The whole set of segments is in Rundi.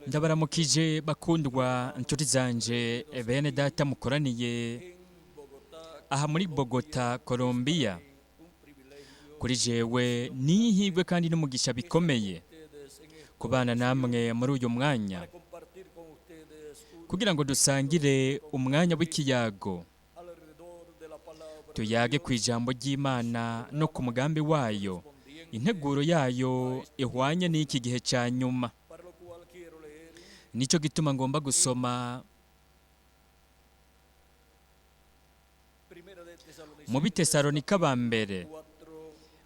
Ndabaramukije bakundwa nshuti zanje, bene data mukoraniye aha muri Bogota, Colombia. Kuri jewe ni ihirwe kandi n'umugisha bikomeye kubana namwe muri uyu mwanya kugira ngo dusangire umwanya w'ikiyago, tuyage ku ijambo ry'Imana no ku mugambi wayo, integuro yayo ihwanye n'iki gihe cya nyuma. Nicyo gituma ngomba gusoma mu Bitesalonika ba mbere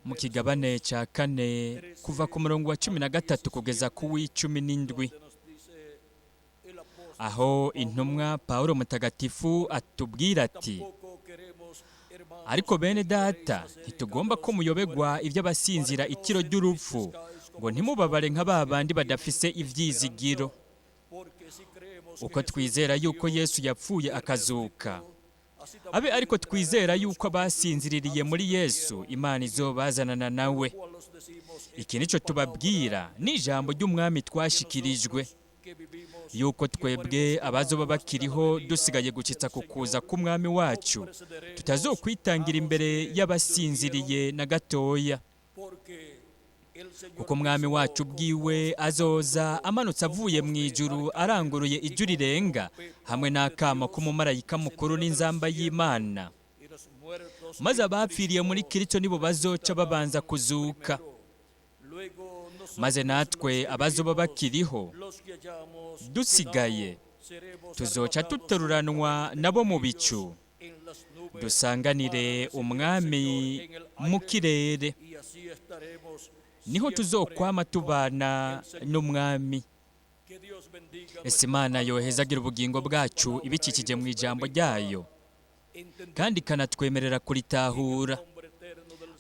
mu kigabane cya kane, kuva ku murongo wa 13 kugeza ku w'17, aho intumwa Pawulo mutagatifu atubwira ati: "Ariko bene data, ntitugomba ko muyobegwa iby'abasinzira itiro ry'urupfu, ngo ntimubabare nka ba bandi badafise ivyizigiro. Uko twizera yuko Yesu yapfuye akazuka, abe ariko twizera yuko abasinziririye muri Yesu Imana izobazanana nawe. Iki nico tubabwira n'ijambo ry'Umwami twashikirijwe, yuko twebwe abazoba bakiriho dusigaye gucitsa ku kuza k'Umwami wacu tutazokwitangira imbere y'abasinziriye na gatoya. Kuko Umwami wacu ubwiwe azoza amanutse avuye mu ijuru, aranguruye ijwi rirenga, hamwe n'akamo k'umumarayika mukuru n'inzamba y'Imana, maze abapfiriye muri Kristo nibo bazoca babanza kuzuka. Maze natwe abazoba bakiriho dusigaye tuzoca duteruranwa nabo mu bicu, dusanganire Umwami mu kirere. Niho tuzokwama tubana n'Umwami. Ese Imana yohezagira ubugingo bwacu ibikikije mu ijambo ryayo, kandi ikanatwemerera kuritahura,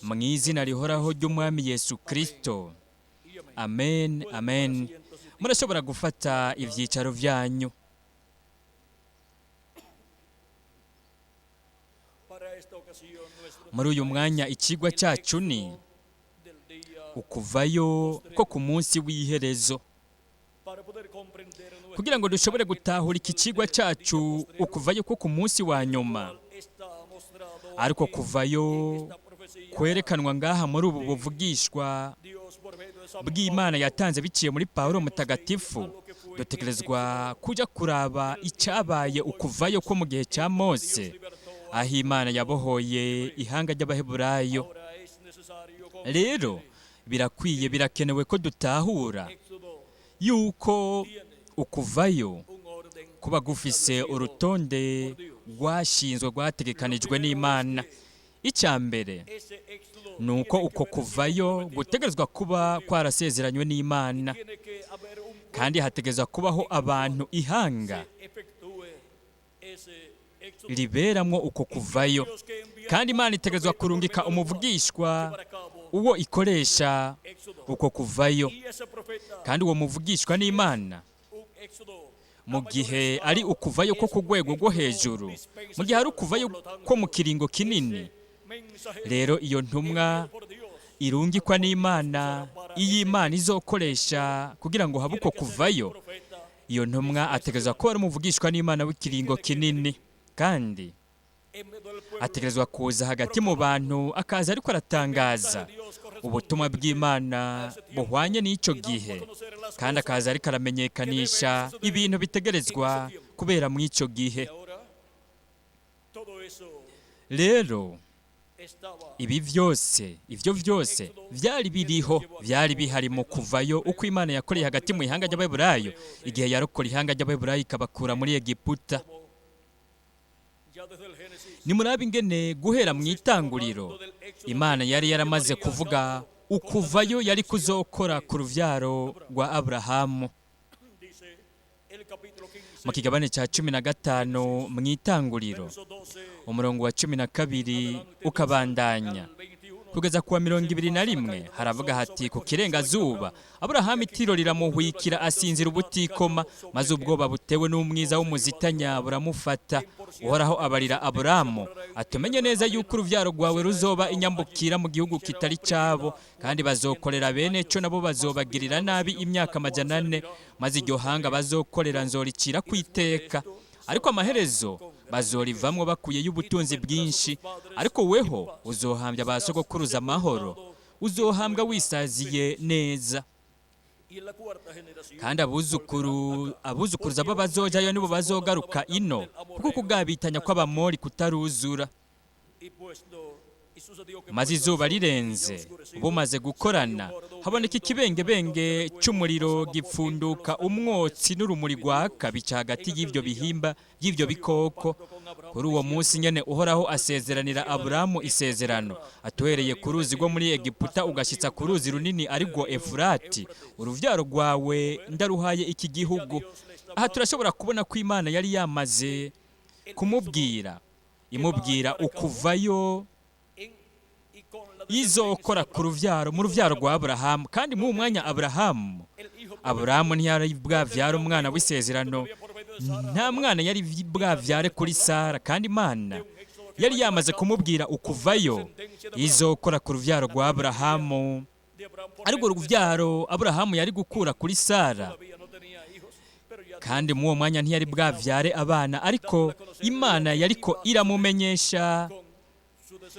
mu izina rihoraho ry'Umwami Yesu Kristo. Amen, amen." Murashobora gufata ibyicaro byanyu. Muri uyu mwanya ikigwa cyacu ni ukuvayo ko ku munsi w'iherezo. Kugira ngo dushobore gutahura iki kigwa cyacu, ukuvayo ko ku munsi wa nyuma, ariko kuvayo kwerekanwa ngaha muri ubu buvugishwa bw'Imana yatanze biciye muri Pawulo mutagatifu, dutegerezwa kujya kuraba icyabaye ukuvayo ko mu gihe cya Mose, aho Imana yabohoye ihanga ry'Abaheburayo. Rero birakwiye, birakenewe ko dutahura yuko ukuvayo kuba gufise urutonde rwashinzwe, rwategekanijwe n'Imana. Icya mbere ni uko uko kuvayo gutegerezwa kuba kwarasezeranywe n'Imana, kandi hategerezwa kubaho abantu, ihanga riberamwo uko kuvayo, kandi Imana itegerezwa kurungika umuvugishwa uwo ikoresha uko kuvayo. Kandi uwo muvugishwa n'Imana, mu gihe ari ukuvayo ko ku rwego rwo hejuru, mu gihe ari ukuvayo ko mu kiringo kinini, rero iyo ntumwa irungikwa n'Imana, iyo Imana izokoresha kugira ngo habe uko kuvayo, iyo ntumwa ategerezwa kuba ari umuvugishwa n'Imana w'ikiringo kinini, kandi ategerezwa kuza hagati mu bantu, akaza ariko aratangaza ubutumwa bw'Imana buhwanye n'icyo gihe, kandi akaza ariko aramenyekanisha ibintu bitegerezwa kubera muri icyo gihe. Rero ibi byose, ibyo byose byari biriho, byari bihari mu kuvayo uko Imana yakoreye hagati mu ihanga ry'Abaheburayo igihe yarokora ihanga ry'Abaheburayo ikabakura muri Egiputa. Nimurabe ingene guhera mu itanguriro Imana yari yaramaze kuvuga ukuvayo yari kuzokora ku ruvyaro rwa Aburahamu. Mu kigabane cya 15 mu Itanguriro, umurongo wa 12 ukabandanya kugeza kuwa 21, haravuga hati: ku kirengazuba Aburahamu itiro riramuhwikira, asinzira ubutikoma, maze ubwoba butewe n'umwiza w'umuzitanya buramufata. Uhoraho abarira Aburamu atumenye neza yuko uruvyaro rwawe ruzoba inyambukira mu gihugu kitari cabo, kandi bazokorera bene co, nabo bazobagirira nabi imyaka 400, maze iryo hanga bazokorera nzoricira kwiteka, ariko amaherezo bazorivamwo bakuyeyo ubutunzi bwinshi. Ariko weho uzohambya ba sogokuruza amahoro, uzohambwa wisaziye neza. Kandi abuzukuru abuzukuruza bo bazojayo nibo bazogaruka ino, kuko kugabitanya kw'Abamori kutaruzura. Maze izuba rirenze, bumaze gukorana, haboneka ikibengebenge c'umuriro gipfunduka umwotsi n'urumuri rwaka, bica hagati y'ivyo bihimba by'ivyo bikoko. Kuri uwo munsi nyene Uhoraho asezeranira Aburamu isezerano, atuhereye ku ruzi rwo muri Egiputa ugashitsa ku ruzi runini arirwo Efurati, uruvyaro rwawe ndaruhaye iki gihugu. Aha turashobora kubona ko Imana yari yamaze kumubwira, imubwira ukuvayo izokora ku ruvyaro, mu ruvyaro rwa Aburahamu. Kandi mu mwanya Aburahamu ntiyari bwavyara umwana w'isezerano, nta mwana yari bwavyare kuri Sara, kandi Imana yari yamaze kumubwira ukuvayo izokora ku ruvyaro rwa Aburahamu, ariko uruvyaro Aburahamu yari gukura kuri Sara. Kandi mu uwo mwanya ntiyari bwavyare abana, ariko Imana yariko iramumenyesha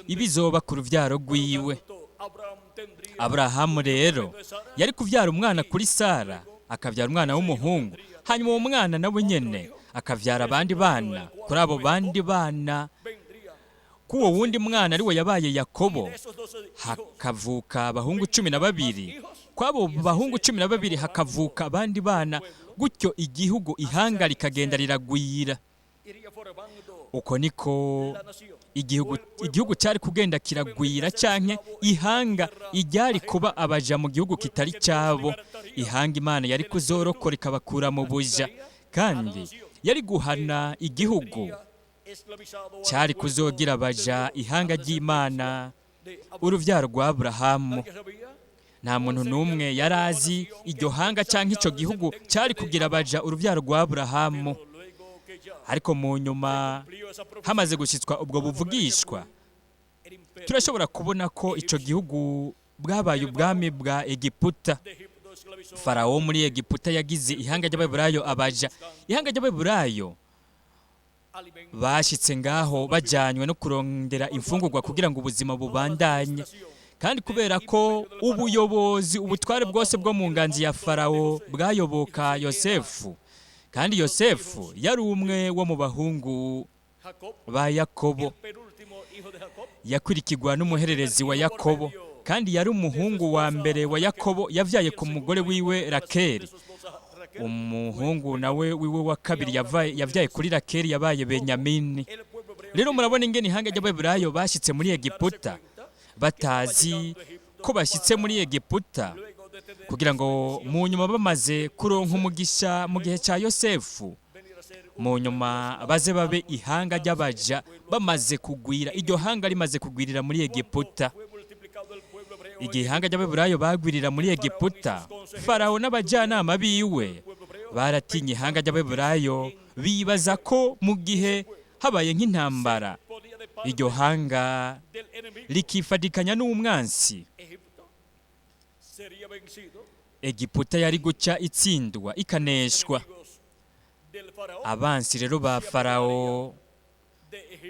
ibizoba ku ruvyaro rwiwe. Aburahamu rero yari kuvyara umwana kuri Sara, akavyara umwana w'umuhungu, hanyuma uwo mwana nawe nyene akavyara abandi bana. Kuri abo bandi bana, k'uwo wundi mwana ariwe yabaye Yakobo, hakavuka abahungu 12. Kw'abo bahungu 12 hakavuka abandi bana, gutyo igihugu, ihanga rikagenda riragwira. Uko niko igihugu cyari kugenda kiragwira, canke ihanga iryari kuba abaja mu gihugu kitari cyabo, ihanga Imana yari kuzorokora ikabakura mu buja, kandi yari guhana igihugu cyari kuzogira abaja ihanga ry'Imana, uruvyaro rwa Aburahamu. Nta muntu n'umwe yari azi iryo hanga canke ico gihugu cyari kugira abaja uruvyaro rwa Aburahamu, ariko mu nyuma hamaze gushyitswa ubwo buvugishwa, turashobora kubona ko ico gihugu bwabaye ubwami bwa Egiputa. Farawo muri Egiputa yagize ihanga ry'Abaheburayo abaja. Ihanga ry'Abaheburayo bashyitse ngaho bajyanywe no kurondera imfungurwa kugira ngo ubuzima bubandanye, kandi kubera ko ubuyobozi, ubutware bwose bwo mu nganji ya Farawo bwayoboka Yosefu, kandi Yosefu yari umwe wo mu bahungu ba Yakobo, yakurikirwa n'umuhererezi wa Yakobo, kandi yari umuhungu wa mbere wa Yakobo yavyaye ku mugore wiwe Rakeli. Umuhungu nawe wiwe wa kabiri yavyaye kuri Rakeli yabaye Benyamini. Rero murabona ingene ihanga ry'Abaheburayo bashyitse muri Egiputa batazi ko bashyitse muri Egiputa, kugira ngo mu nyuma bamaze kuronka umugisha mu gihe cya Yosefu, mu nyuma baze babe ihanga ry'abaja bamaze kugwira, iryo hanga rimaze kugwirira muri Egiputa. Igihe ihanga ry'Abaheburayo bagwirira muri Egiputa, Farawo n'abajyanama biwe baratinye ihanga ry'Abaheburayo, bibaza ko mu gihe habaye nk'intambara iryo hanga rikifadikanya n'umwansi, Egiputa yari guca itsindwa ikaneshwa. Abansi rero ba Farawo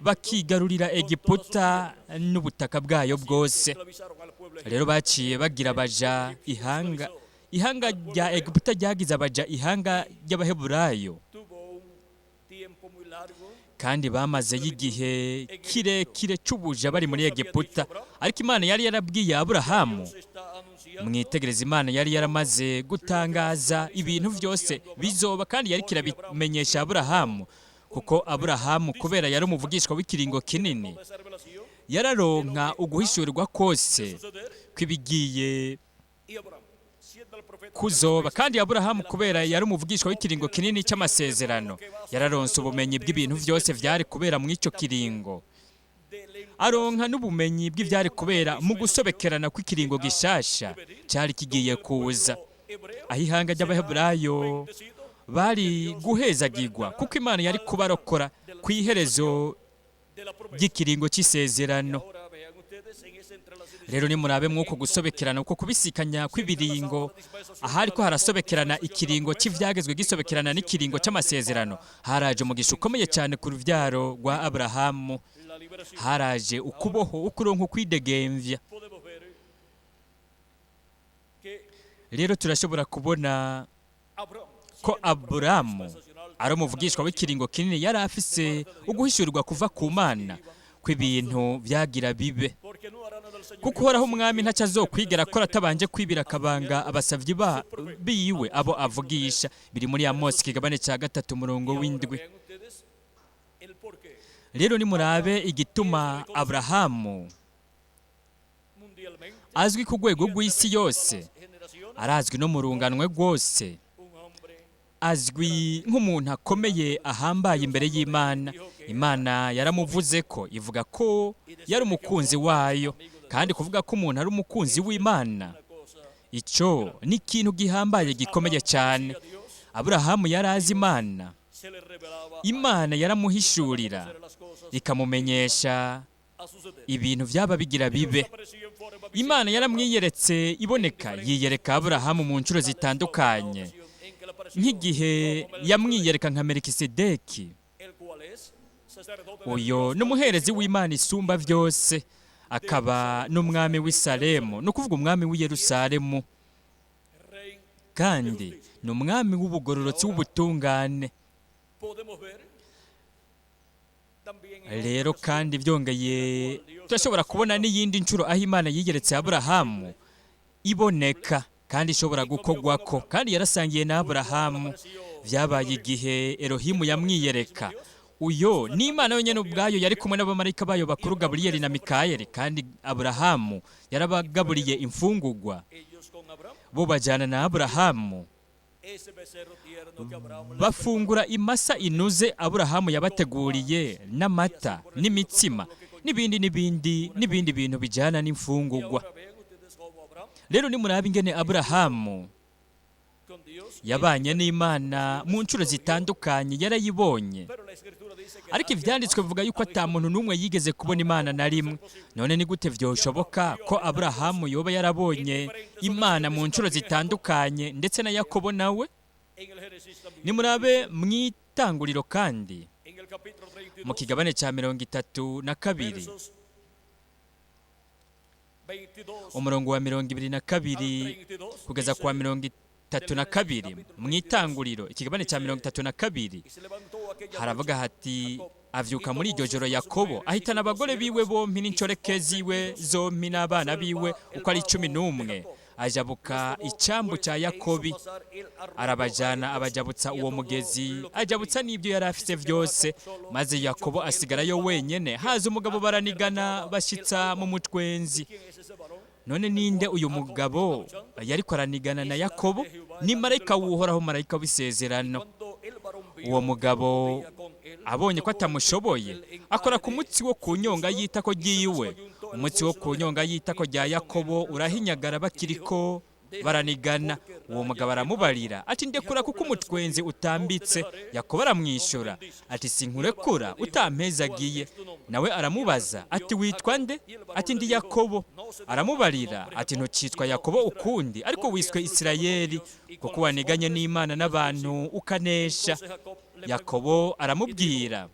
bakigarurira Egiputa n'ubutaka bwayo bwose. Rero baciye bagira abaja ihanga rya Egiputa ryagize abaja ihanga ry'Abaheburayo, kandi bamazeyo igihe kirekire c'ubuja bari muri Egiputa. Ariko Imana yari yarabwiye Aburahamu, mwitegereza, Imana yari yaramaze gutangaza ibintu byose bizoba, kandi yari kirabimenyesha Aburahamu, kuko Aburahamu kubera yari umuvugishwa w'ikiringo kinini, yararonka uguhishurirwa kose kw'ibigiye kuzoba. Kandi Aburahamu kubera yari umuvugishwa w'ikiringo kinini cy'amasezerano, yararonse ubumenyi bw'ibintu byose vyari kubera mu ico kiringo. Aronka n'ubumenyi bw'ivyari kubera mu gusobekerana kw'ikiringo gishasha cyari kigiye kuza, aho ihanga ry'Abaheburayo bari guhezagirwa kuko Imana yari kubarokora ku iherezo ry'ikiringo cy'isezerano. Rero nimurabe mw'uko gusobekerana, uko kubisikanya kw'ibiringo, ahari ko harasobekerana ikiringo cy'ivyagezwe gisobekerana n'ikiringo cy'amasezerano, haraje umugisha ukomeye cyane ku ruvyaro rwa Aburahamu. Haraje ukuboho, ukuronka ukwidegemvya. Rero turashobora kubona ko Aburamu ari umuvugishwa w'ikiringo kinini, yari afise uguhishurirwa kuva ku Mana kw'ibintu vyagira bibe, kuko Uhoraho Umwami ntacyo azokwigera akora atabanje kwibira akabanga abasavyi biwe abo avugisha. Biri muri Amosi ikigabane cya 3, umurongo w'7. Rero nimurabe igituma Aburahamu azwi ku rwego rw'isi yose, arazwi no mu runganwe rwose, azwi nk'umuntu akomeye ahambaye imbere y'Imana. Imana yaramuvuze ko, ivuga ko yari umukunzi wayo, kandi kuvuga ko umuntu ari umukunzi w'Imana, icyo ni ikintu gihambaye gikomeye cyane. Aburahamu yari azi Imana, Imana yaramuhishurira ikamumenyesha ibintu byaba bigira bibe. Imana yaramwiyeretse iboneka, yiyereka Aburahamu mu nshuro zitandukanye, nk'igihe yamwiyereka nka Melikisedeki. Uyo ni umuherezi w'Imana isumba byose, akaba n'umwami w'i Salemu, ni ukuvuga umwami w'i Yerusalemu, kandi ni umwami w'ubugororotsi w'ubutungane. Rero kandi byongeye turashobora kubona n'iyindi nshuro aho Imana yiyeretse Aburahamu iboneka kandi ishobora gukorwako, kandi yarasangiye na Aburahamu. Byabaye igihe Elohimu yamwiyereka. Uyo ni Imana yonyine ubwayo yari kumwe n'abamarayika bayo bakuru Gaburiyeli na Mikayeli, kandi Aburahamu yarabagaburiye imfungugwa, bo bajyana na Aburahamu bafungura imasa inuze Aburahamu yabateguriye, n'amata n'imitsima n'ibindi n'ibindi n'ibindi bintu bijyana n'imfungugwa. Rero nimurabe ingene Aburahamu yabanye n'Imana mu nshuro zitandukanye, yarayibonye. Ariko ivyanditswe bivuga yuko ata muntu n'umwe yigeze kubona Imana na rimwe. None ni gute vyoshoboka ko Aburahamu yoba yarabonye Imana mu nshuro zitandukanye, ndetse na Yakobo nawe? Nimurabe mw'itanguriro kandi mu kigabane cya 32, umurongo wa 22 kugeza ku wa 32. Mu itanguriro ikigabane cya 32 haravuga hati: "Avyuka muri iryo joro Yakobo, ahitana abagore biwe bompi n'inshoreke ziwe zompi n'abana biwe uko ari 11, ajabuka icambu cya Yakobi, arabajana, abajabutsa uwo mugezi, ajabutsa n'ibyo yari afise byose. Maze Yakobo asigarayo wenyene, haza umugabo baranigana, bashitsa mu mutwenzi." None ninde uyu mugabo yariko aranigana na Yakobo? Ni marayika w'Uhoraho, marayika w'isezerano. Uwo mugabo abonye ko atamushoboye, akora ku mutsi wo ku nyonga y'itako ryiwe. Umutsi wo ku nyonga y'itako rya Yakobo urahinyagara bakiriko baranigana. Uwo mugabo aramubarira ati: "Ndekura, kuko umutwenzi utambitse." Yakobo aramwishyura ati: "Sinkurekura utampezagiye." Nawe aramubaza ati: "Witwa nde?" Ati: "Ndi Yakobo." Aramubarira ati: "Ntukitwa Yakobo ukundi, ariko wiswe Isirayeli, kuko waniganye n'Imana n'abantu ukanesha." Yakobo aramubwira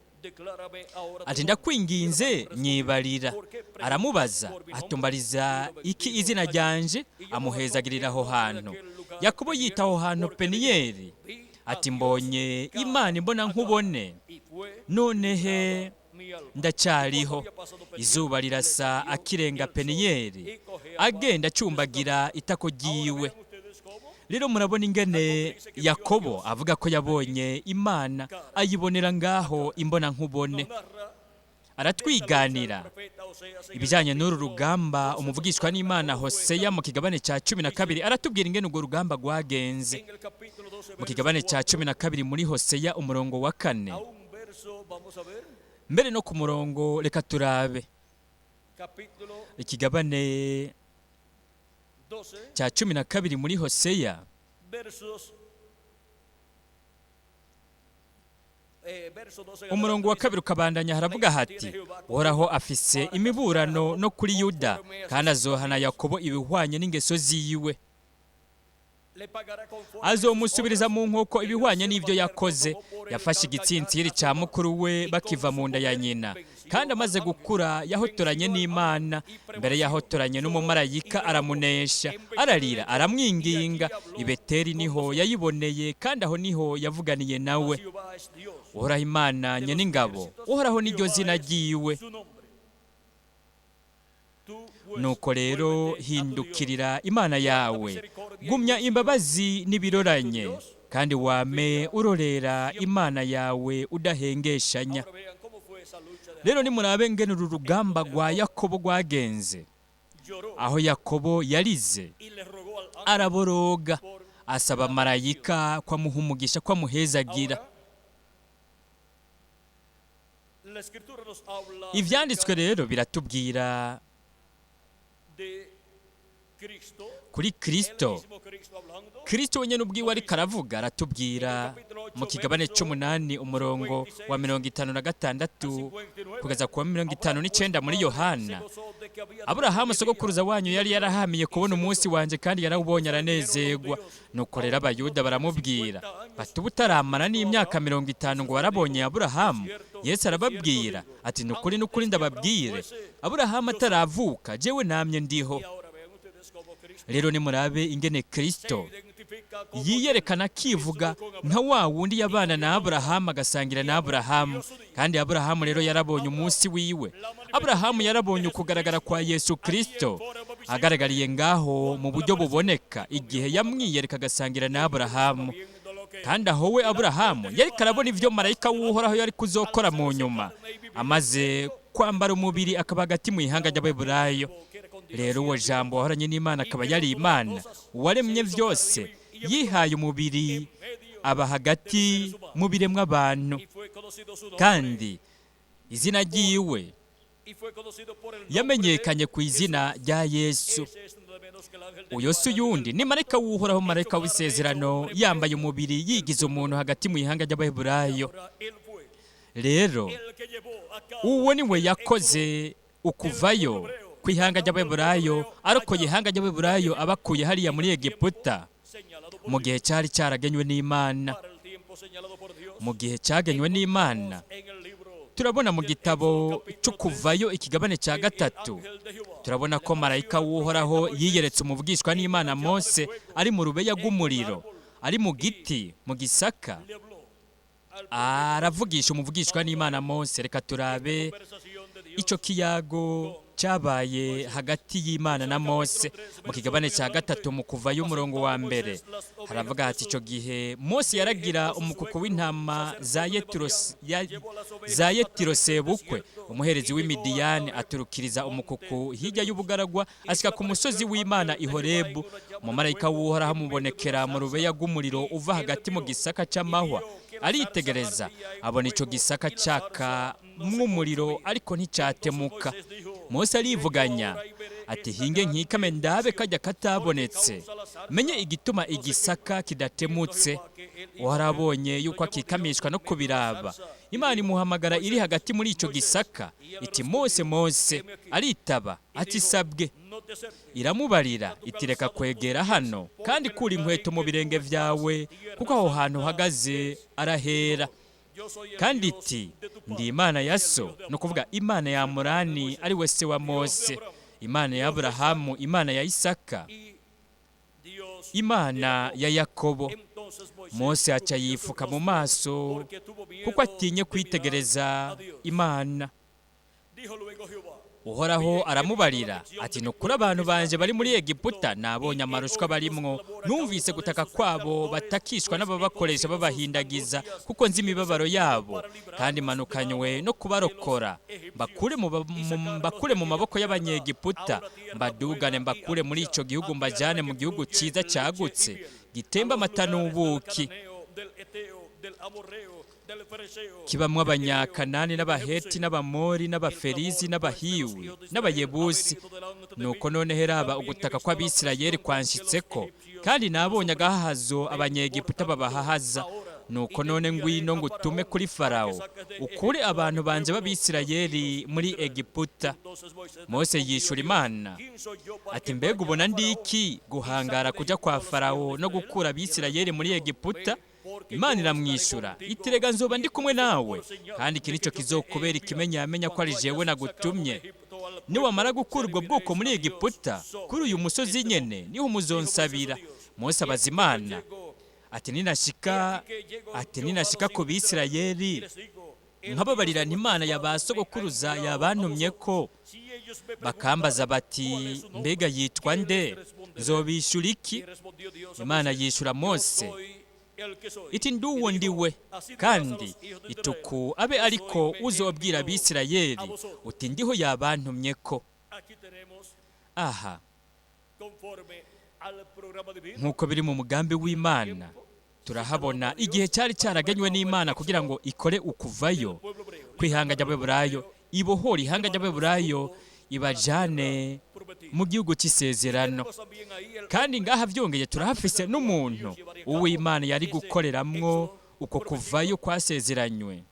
ati: "Ndakwinginze, nyibarira." Aramubaza atumbariza iki izina ryanje?" Amuhezagirira aho hantu. Yakobo yita aho hantu Peniyeli, ati: "Mbonye Imana imbona nkubone, none he ndacyariho." Izuba rirasa akirenga Peniyeli, agenda acumbagira itako ryiwe. Rero murabona ingene Yakobo avuga ko yabonye Imana, ayibonera ngaho imbona nkubone. Aratwiganira ibijyanye n'uru rugamba umuvugishwa n'Imana Hoseya mu kigabane cya 12. Aratubwira ingene urwo rugamba rwagenze mu kigabane cya 12 muri Hoseya, umurongo wa 4 mbere no ku murongo, reka turabe. Ikigabane cya 12 muri Hoseya, umurongo wa 2 ukabandanya, haravuga hati: Uhoraho afise imiburano no kuri Yuda, kandi azohana Yakobo ibihwanye n'ingeso ziwe, azomusubiriza mu nkoko ibihwanye n'ibyo yakoze. Yafashe igitsintsiri cya mukuru we bakiva mu nda ya nyina, kandi amaze gukura yahotoranye n'Imana. Mbere yahotoranye n'umumarayika aramunesha, ararira aramwinginga. I Beteli niho yayiboneye, kandi aho niho yavuganiye nawe. Uhoraho Imana nyen'ingabo, Uhoraho niryo zina ryiwe. Nuko rero hindukirira Imana yawe, gumya imbabazi n'ibiroranye, kandi wame urorera Imana yawe udahengeshanya. Rero nimurabe ngene uru rugamba rwa Yakobo rwagenze, aho Yakobo yarize araboroga, asaba marayika ko amuha umugisha, ko amuhezagira. Ivyanditswe rero biratubwira kuri Kristo. Kristo wenyine ubwiwe ariko aravuga, aratubwira mu kigabane c'umunani umurongo wa 56 kugeza ku wa 59 muri Yohana: Aburahamu sogokuruza wanyu yari yarahamiye kubona umunsi wanje, kandi yarawubonye aranezerwa. Nuko rero Abayuda baramubwira bati: ubu utaramara n'imyaka 50 ngo warabonye Aburahamu? Yesu arababwira ati: nukuri nukuri ndababwire, Aburahamu ataravuka jewe namye ndiho. Rero nimurabe ingene Kristo yiyerekana akivuga nka wa wundi yabana na Aburahamu, agasangira na Aburahamu. Kandi Aburahamu rero yarabonye umunsi wiwe. Aburahamu yarabonye ukugaragara kwa Yesu Kristo agaragariye ngaho mu buryo buboneka, igihe yamwiyereka agasangira na Aburahamu. Kandi aho we Aburahamu yariko arabona ivyo marayika w'Uhoraho yari kuzokora mu nyuma, amaze kwambara umubiri akaba hagati mu ihanga ry'Abaheburayo. Rero uwo Jambo wahoranye n'Imana akaba yari Imana, uwaremye vyose, yihaye umubiri aba hagati mu biremwa abantu, kandi izina ryiwe yamenyekanye ku izina rya Yesu. Uyo si uyundi, ni marayika w'Uhoraho, marayika w'isezerano, yambaye umubiri yigize umuntu hagati mu ihanga ry'Abaheburayo. Rero uwo ni we yakoze ukuvayo ku ihanga ry'Abaheburayo, arokoye ihanga ry'Abaheburayo abakuye hariya muri Egiputa mu gihe cyari cyaragenywe n'Imana. Mu gihe cyagenywe n'Imana, turabona mu gitabo cy'Ukuvayo ikigabane cya 3, turabona ko marayika w'Uhoraho yiyeretse umuvugishwa n'Imana Mose ari mu rubeya rw'umuriro, ari mu giti mu gisaka, aravugisha umuvugishwa n'Imana Mose. Reka turabe icyo kiyago cyabaye hagati y'Imana na Mose mu kigabane cya 3 mu Kuvayo umurongo wa 1. Haravuga hati: icyo gihe Mose yaragira umukuku w'intama za Yetiro sebukwe, umuherezi w'Imidiyani, aturukiriza umukuku hirya y'ubugaragwa, asika ku musozi w'Imana i Horebu. Umumarayika w'Uhoraho amubonekera mu rubeya rw'umuriro uva hagati mu gisaka c'amahwa. Aritegereza abona ico gisaka caka mw'umuriro, ariko nticyatemuka. Mose arivuganya ati: hinge nkikame ndabe kajya katabonetse, menye igituma igisaka kidatemutse. Uwarabonye yuko akikamishwa no kubiraba, Imana imuhamagara iri hagati muri ico gisaka iti: Mose, Mose. Aritaba ati: sabwe. Iramubarira iti: reka kwegera hano, kandi kura inkweto mu birenge vyawe, kuko aho hantu uhagaze arahera. Kandi iti: ndi Imana ya so, ni ukuvuga Imana ya Murani ari we se wa Mose, Imana ya Aburahamu, Imana ya Isaka, Imana ya Yakobo. Mose aca yifuka mu maso kuko atinye kwitegereza Imana. Uhoraho aramubarira ati: nukuri abantu banje bari muri Egiputa nabonye amarushwa barimwo, numvise gutaka kwabo batakishwa n'ababakoresha babahindagiza, kuko nzi imibabaro yabo, kandi manukanywe no kubarokora, mbakure mu maboko y'Abanyegiputa, mbadugane mbakure muri ico gihugu, mbajane mu gihugu ciza cagutse gitemba amata n'ubuki. Kibamwo Abanyakanani n'Abaheti n'Abamori n'Abaferizi n'Abahiwi n'Abayebusi. Nuko none heraba, ugutaka kw'Abisirayeli kwanshitseko, kandi nabonye agahahazo Abanyegiputa babahahaza. Nuko none ngwino ngutume kuri Farawo, ukure abantu banje b'Abisirayeli muri Egiputa. Mose yishura Imana ati: "Mbega ubona ndiki guhangara kuja kwa Farawo no gukura Abisirayeli muri Egiputa?" Imana iramwishyura iti: "Rega nzoba ndi kumwe nawe, kandi iki nicyo kizokubera ikimenyamenya ko ari jewe nagutumye: niwamara gukura ubwo bwoko muri Egiputa, kuri uyu musozi nyene niho muzonsabira." Mose abaza Imana ati: Ninashika ku Bisirayeli nkababarirana, Imana ya ba sogokuruza yabantumye ko, bakambaza bati: 'Mbega yitwa nde?' Nzobishyura iki?" Imana yishyura Mose iti: "Nduwo ndiwe. Kandi ituku abe ariko uzobwira Abisirayeli uti: 'Ndiho yabantumye ko.'" Aha, nk'uko biri mu mugambi w'Imana, turahabona igihe cyari cyaragenywe n'Imana kugira ngo ikore ukuvayo kw'ihanga ry'Abeburayo, ibohora ihanga ry'Abeburayo, ibajane mu gihugu cy'isezerano. Kandi ngaha byongeye turahafise n'umuntu uw'Imana yari gukoreramwo uko kuvayo kwasezeranywe,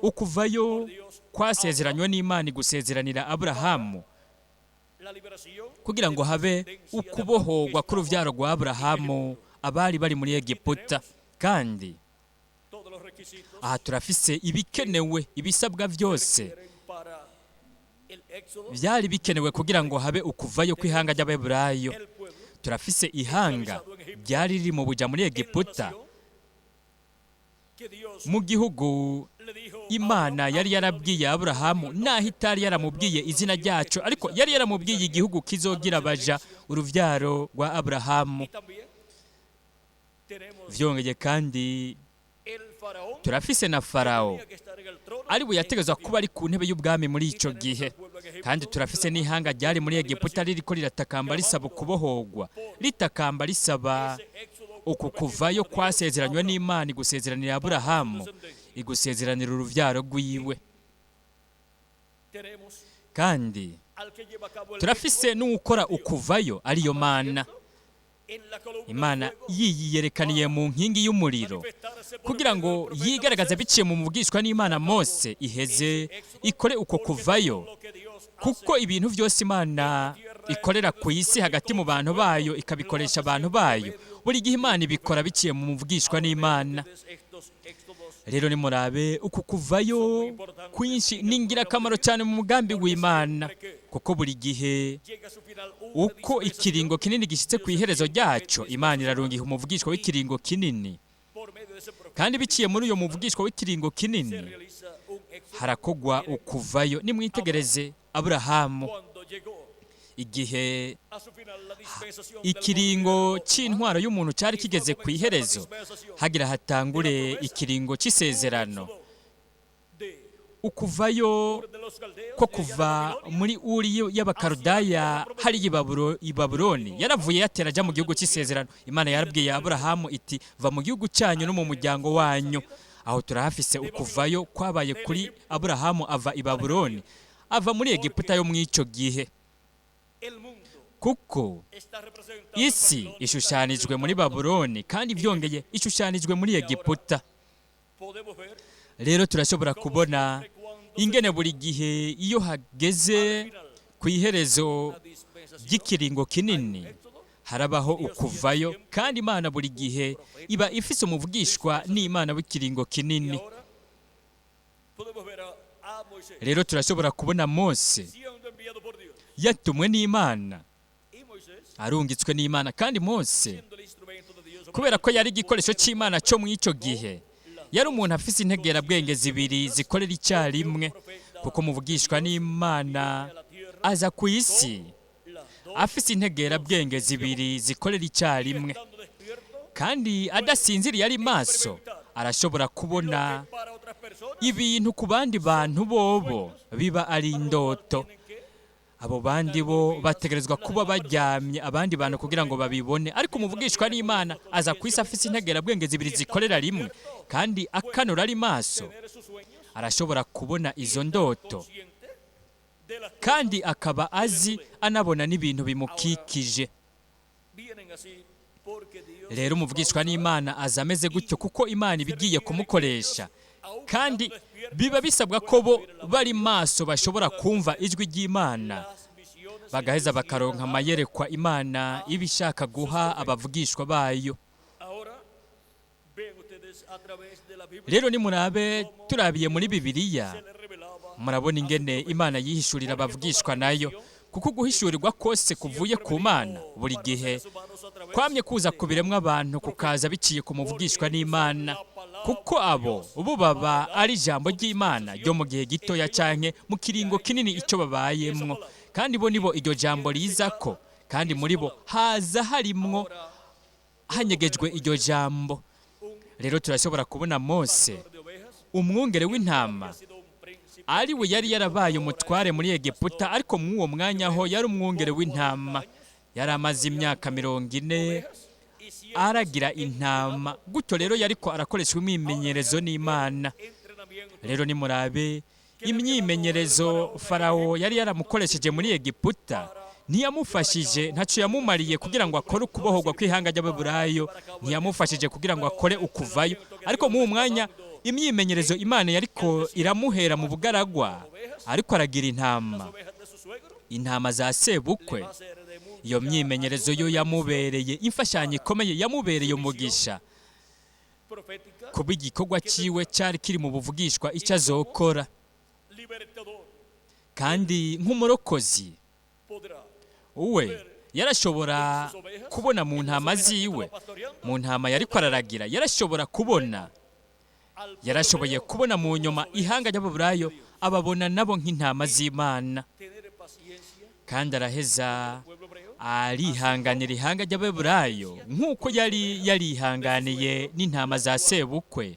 ukuvayo kwasezeranywe n'Imana igusezeranira Aburahamu, kugira ngo habe ukubohorwa k'urubyaro rwa Aburahamu abari bari muri Egiputa. Kandi aha turafise ibikenewe, ibisabwa byose byari bikenewe kugira ngo habe ukuvayo kw'ihanga ry'Abeburayo. Turafise ihanga ryari riri mu buja muri Egiputa, mu gihugu Imana yari yarabwiye Aburahamu, naho itari yaramubwiye izina ryacu, ariko yari yaramubwiye igihugu kizogira abaja urubyaro rwa Aburahamu. Vyongeye kandi turafise na Farawo ari we yategezwa kuba ari ku ntebe y'ubwami muri ico gihe, kandi turafise n'ihanga ryari muri Egiputa ririko riratakamba risaba ukubohorwa, ritakamba risaba uku kuvayo kwasezeranywe n'Imana igusezeranira Aburahamu, igusezeranira uruvyaro rwiwe. Kandi turafise n'uwukora ukuvayo, ariyo Mana. Imana yiyerekaniye mu nkingi y'umuriro kugira ngo yigaragaze biciye mu mubwishwa n'Imana Mose, iheze ikore uko kuvayo, kuko ibintu byose Imana ikorera ku isi hagati mu bantu bayo, ikabikoresha abantu bayo, buri gihe Imana ibikora biciye mu mubwishwa n'Imana. Rero nimurabe, uku kuvayo kwinshi ni ingirakamaro cyane mu mugambi w'Imana, kuko buri gihe uko ikiringo kinini gishyitse ku iherezo ryacyo, Imana irarungiha umuvugishwa w'ikiringo kinini, kandi biciye muri uyo muvugishwa w'ikiringo kinini harakogwa ukuvayo. Nimwitegereze Aburahamu, igihe ikiringo cy'intwaro y'umuntu cyari kigeze ku iherezo, hagira hatangure ikiringo cy'isezerano, ukuvayo ko kuva muri Uri y'Abakarudaya hari i Babuloni, yaravuye yatera ajya mu gihugu cy'isezerano. Imana yarabwiye Aburahamu iti: "Va mu gihugu cyanyu no mu muryango wanyu." Aho turahafise ukuvayo kwabaye kuri Aburahamu, ava i Babuloni, ava muri Egiputa yo mu icyo gihe, kuko isi ishushanijwe muri Babuloni, kandi byongeye ishushanijwe muri Egiputa. Rero turashobora kubona ingene buri gihe iyo hageze ku iherezo ry'ikiringo kinini harabaho ukuvayo, kandi Imana buri gihe iba ifise umuvugishwa n'Imana w'ikiringo kinini. Rero turashobora kubona Mose yatumwe n'Imana, arungitswe n'Imana, kandi Mose, kubera ko yari igikoresho cy'Imana cyo mu icyo gihe, yari umuntu afise integerabwenge zibiri zikorera icyarimwe, kuko muvugishwa n'Imana aza ku isi afise integerabwenge zibiri zikorera icyarimwe, kandi adasinziriye, ari maso, arashobora kubona ibintu ku bandi bantu bobo biba ari indoto. Abo bandi bo bategerezwa kuba baryamye abandi bantu kugira ngo babibone, ariko umuvugishwa n'Imana aza ku isi afise integerabwenge zibiri zikorera rimwe, kandi akanura ari maso, arashobora kubona izo ndoto, kandi akaba azi anabona n'ibintu bimukikije. Rero umuvugishwa n'Imana aza ameze gutyo kuko Imana iba igiye kumukoresha, kandi biba bisabwa ko bo bari maso bashobora kumva ijwi ry'Imana, bagaheza bakaronka amayerekwa Imana iba ishaka guha abavugishwa bayo. Rero nimurabe, turabiye muri Bibiliya, murabona ingene Imana yihishurira abavugishwa nayo, kuko guhishurirwa kose kuvuye ku Mana buri gihe kwamye kuza ku biremwa abantu, kukaza biciye ku muvugishwa n'Imana, kuko abo ubu baba ari ijambo ry'Imana ryo mu gihe gitoya canke mu kiringo kinini icyo babayemwo, kandi bo nibo iryo jambo rizako, kandi muri bo haza harimwo hanyegejwe iryo jambo. Rero turashobora kubona Mose, umwungere w'intama, ari we yari yarabaye umutware muri Egiputa, ariko mw'uwo mwanya ho yari umwungere w'intama. Yari amaze imyaka 40 aragira intama, gutyo rero yariko arakoreshwa imyimenyerezo n'Imana. Rero nimurabe imyimenyerezo Farawo yari yaramukoresheje muri Egiputa, ntiyamufashije, ntacyo yamumariye kugira ngo akore ukubohorwa kw'ihanga ry'Ababurayo, ntiyamufashije kugira ngo akore ukuvayo. Ariko muri uwo mwanya imyimenyerezo Imana yariko iramuhera mu bugaragwa, ariko aragira intama, intama za sebukwe, iyo myimenyerezo yo yamubereye imfashanyo ikomeye, yamubereye umugisha kuba igikorwa cyiwe cyari kiri mu buvugishwa icyo azokora. Kandi nk'umurokozi uwe yarashobora kubona mu ntama ziwe, mu ntama yariko araragira, yarashobora kubona, yarashoboye kubona mu nyuma ihanga ry'Ababurayo ababona nabo nk'intama z'Imana, kandi araheza arihanganira ihanga ry'Ababurayo nk'uko yari yarihanganiye n'intama za sebukwe,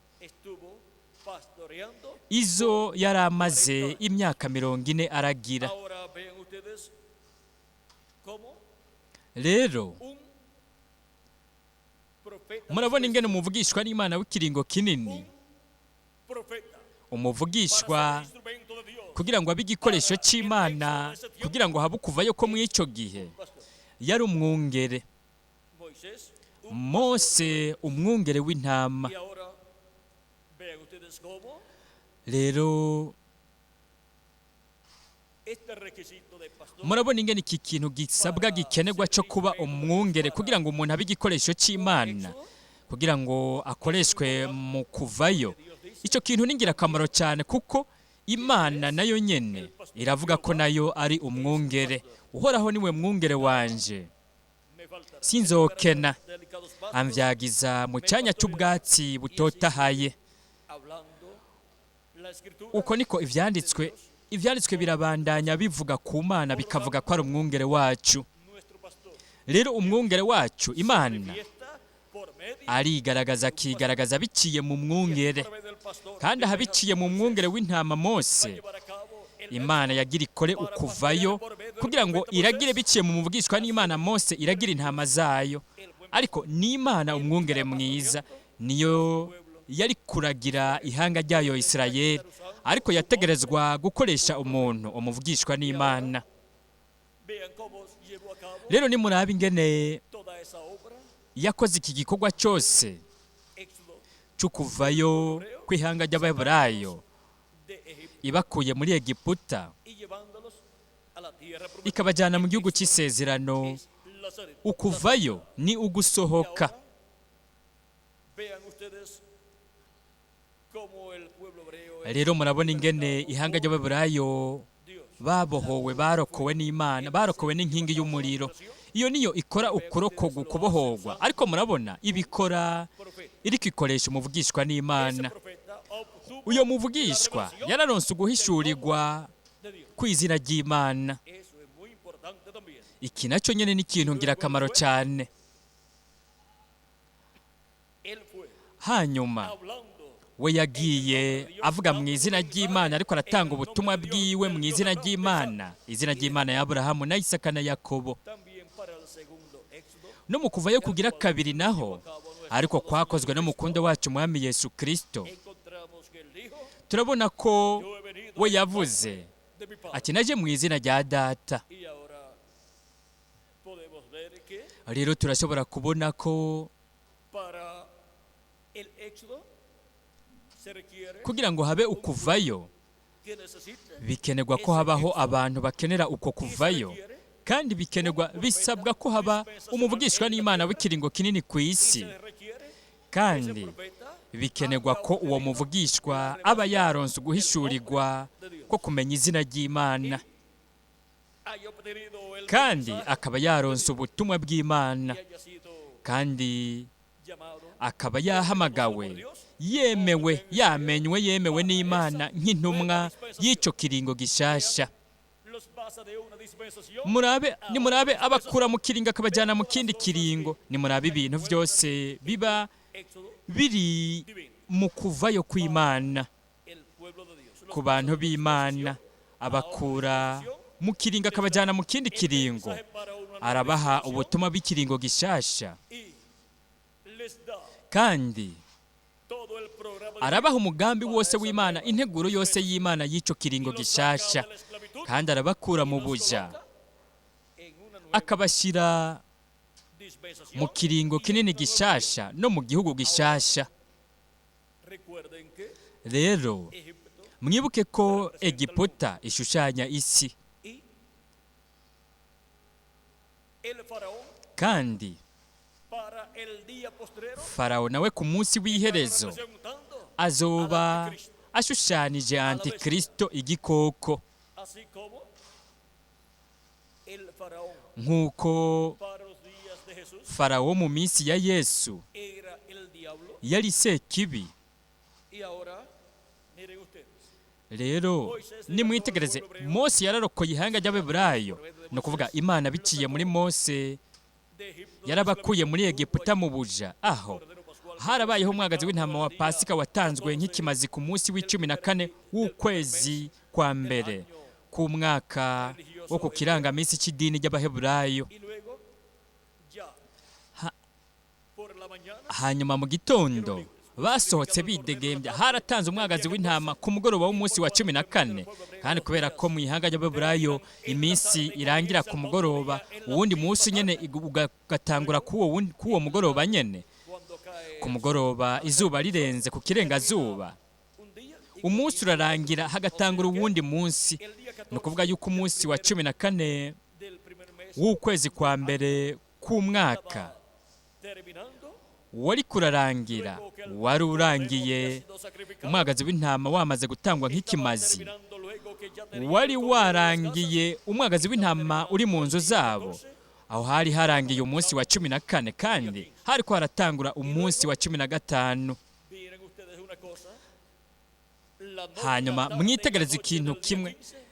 izo yari amaze imyaka 40 aragira. Rero murabona ingene umuvugishwa n'Imana w'ikiringo kinini, umuvugishwa kugira ngo abe igikoresho cy'Imana, kugira ngo habe ukuvayo ko muri icyo gihe yari umwungere. Mose umwungere w'intama. Rero murabona ingene iki kintu gisabwa gikenerwa cyo kuba umwungere, kugira ngo umuntu abe igikoresho cy'Imana, kugira ngo akoreshwe mu kuvayo. Icyo kintu ni ingirakamaro cyane, kuko Imana nayo nyene iravuga ko nayo ari umwungere. Uhoraho niwe mwungere wanje, sinzokena, amvyagiza mu cyanya cy'ubwatsi butotahaye. Uko niko ivyanditswe birabandanya bivuga ku Mana, bikavuga ko ari umwungere wacu. Rero umwungere wacu Imana arigaragaza, akigaragaza biciye mu mwungere, kandi aha biciye mu mwungere w'intama Mose. Imana yagira ikore ukuvayo kugira ngo iragire biciye mu muvugishwa n'Imana Mose, iragira intama zayo. Ariko n'Imana umwungere mwiza niyo yari kuragira ihanga ryayo Isirayeli, ariko yategerezwa gukoresha umuntu umuvugishwa n'Imana. Rero nimurabe ingene yakoze iki gikorwa cyose cyo kuvayo kw'ihanga ry'Abaheburayo, ibakuye muri Egiputa ikabajyana mu gihugu cy'isezerano. Ukuvayo ni ugusohoka. Rero murabona ingene ihanga ry'Abaheburayo babohowe, barokowe n'Imana, barokowe n'inkingi y'umuriro. Iyo niyo ikora ukurokoga, ukubohorwa. Ariko murabona ibikora iriko ikoresha umuvugishwa n'Imana. Uyo muvugishwa yararonse uguhishurirwa kw'izina ry'Imana. Iki nacyo nyene ni ikintu ngirakamaro cyane. Hanyuma We yagiye avuga mu izina ry'Imana, ariko aratanga ubutumwa bwiwe mu izina ry'Imana, izina ry'Imana ya Aburahamu na Isaka na Yakobo. También para el segundo éxodo, No mu kuvayo kugira kabiri naho, ariko kwakozwe n'umukundo wacu Umwami Yesu Kristo, encontramos que él dijo: turabona ko "Yo he venido we yavuze de mi Padre". ati: "Naje mu izina rya Data." Y ahora podemos ver que Rero turashobora kubona ko para el éxodo se requiere kugira ngo habe ukuvayo, que necesite bikenerwa ko habaho abantu bakenera uko kuvayo, kandi bikenerwa, bisabwa ko haba umuvugishwa n'Imana w'ikiringo kinini ku isi, se requiere kandi profeta bikenerwa ko uwo muvugishwa aba yaronse uguhishurirwa ko kumenya izina ry'Imana, haya obtenido el kandi mensaje akaba yaronse ubutumwa bw'Imana, y haya sido kandi llamado akaba yahamagawe, yemewe, yamenywe, yemewe n'Imana nk'intumwa y'icyo kiringo gishasha. Los pasa de una dispensación Murabe, nimurabe, abakura mu kiringo akabajyana mu kindi kiringo. Nimurabe ibintu byose biba éxodo biri mu kuvayo kw'Imana el pueblo de Dios. Los ku bantu b'Imana, abakura mu kiringo akabajyana mu kindi kiringo, mensaje para una nueva arabaha ubutumwa bw'ikiringo gishasha, y les da kandi todo el programa de arabaha umugambi wose w'Imana, integuro yose y'Imana y'icyo kiringo gishasha, de la esclavitud kandi arabakura mu buja, en una nueva akabashyira dispensación. mu kiringo kinini gishasha no mu gihugu gishasha. Recuerden que Rero Egipto mwibuke ko Egiputa ishushanya isi, y el faraón kandi para el día postrero Farawo nawe ku munsi w'iherezo representando azoba ashushanije Antikristo, igikoko, así como el faraón nk'uko para los días de Jesús Farawo mu minsi ya Yesu era el diablo. yari Sekibi. Y ahora miren ustedes, Rero nimwitegereze, Mose yararokoye ihanga ry'Abeburayo, ni ukuvuga Imana biciye muri Mose de Egipto yarabakuye muri Egiputa mu buja, aho harabayeho umwagazi w'intama wa Pasika watanzwe nk'ikimazi ku munsi wa 14 w'ukwezi kwa mbere k'umwaka wo ku kirangaminsi cy'idini ry'Abaheburayo. Y luego ya por la mañana Hanyuma mu gitondo basohotse bidegembya, haratanze umwagazi w'intama ku mugoroba w'umunsi wa 14. Kandi kubera ko mu ihanga ry'Abaheburayo iminsi irangira ku mugoroba, uwundi munsi nyene ugatangura k'uwo mugoroba nyene, cuando cae ku mugoroba izuba rirenze ku kirengazuba, un día y umunsi urarangira hagatangura uwundi munsi. el día Ni 14 ukuvuga yuko umunsi wa 14 del primer mes w'ukwezi kwa mbere k'umwaka terminando wari kurarangira, wari urangiye umwagazi w'intama wamaze gutangwa nk'ikimazi, terminando luego que ya tenían wari warangiye umwagazi w'intama uri mu nzu zabo. Aho hari harangiye umunsi wa 14, kandi hari ko haratangura umunsi wa 15. Miren ustedes una cosa, la noche, Hanyuma la tarde y la mwitegereze noche ikintu del día kimwe. 15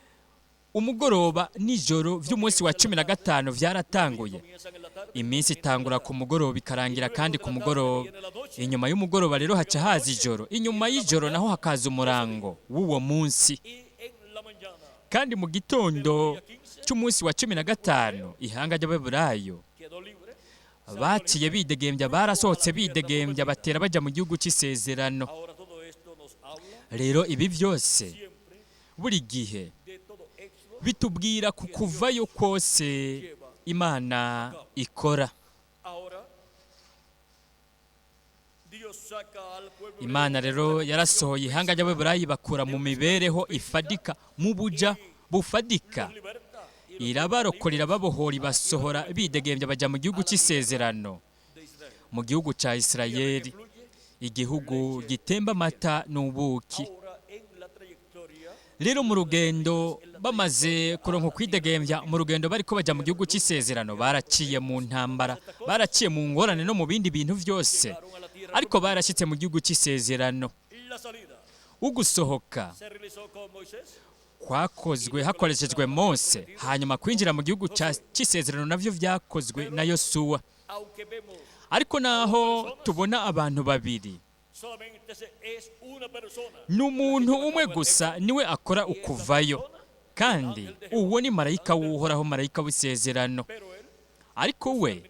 Umugoroba nijoro by'umunsi wa 15 byaratanguye. comienzan en la tarde Iminsi itangura ku mugoroba ikarangira kandi ku mugoroba. Inyuma y'umugoroba rero haca haza ijoro, inyuma y'ijoro naho hakaza umurango w'uwo munsi, y en la mañana kandi mu gitondo cy'umunsi wa 15 ihanga ry'Abeburayo quedó libre. baciye bidegembya, barasohotse bidegembya, batera bajya mu gihugu cy'isezerano. Ahora todo esto nos habla Rero ibi byose siempre buri gihe de todo éxodo bitubwira ku kuvayo kose Imana ikora. Ahora Dios saca al pueblo Imana rero yarasohoye ihanga ry'Abeburayi, bakura mu mibereho ifadika, mu buja bufadika, los liberta y los irabarokora, irababohora, ibasohora bidegembya, bajya mu gihugu cy'isezerano, de Israel mu gihugu cya Isirayeli, fluye igihugu gitemba amata n'ubuki. Ahora en la trayectoria Rero mu rugendo, bamaze kuronka ukwidegembya, mu rugendo bariko bajya mu gihugu cy'isezerano, baraciye mu ntambara, baraciye mu ngorane no mu bindi bintu byose, llegaron a la tierra ariko barashyitse mu gihugu cy'isezerano. La salida Ugusohoka se realizó con Moisés kwakozwe hakoreshejwe Mose, hanyuma kwinjira mu gihugu cy'isezerano navyo vyakozwe na Yosuwa. Aunque vemos Ariko naho tubona abantu babiri Ni umuntu umwe gusa niwe akora ukuvayo, kandi uwo ni marayika w'Uhoraho, marayika w'isezerano. Ariko we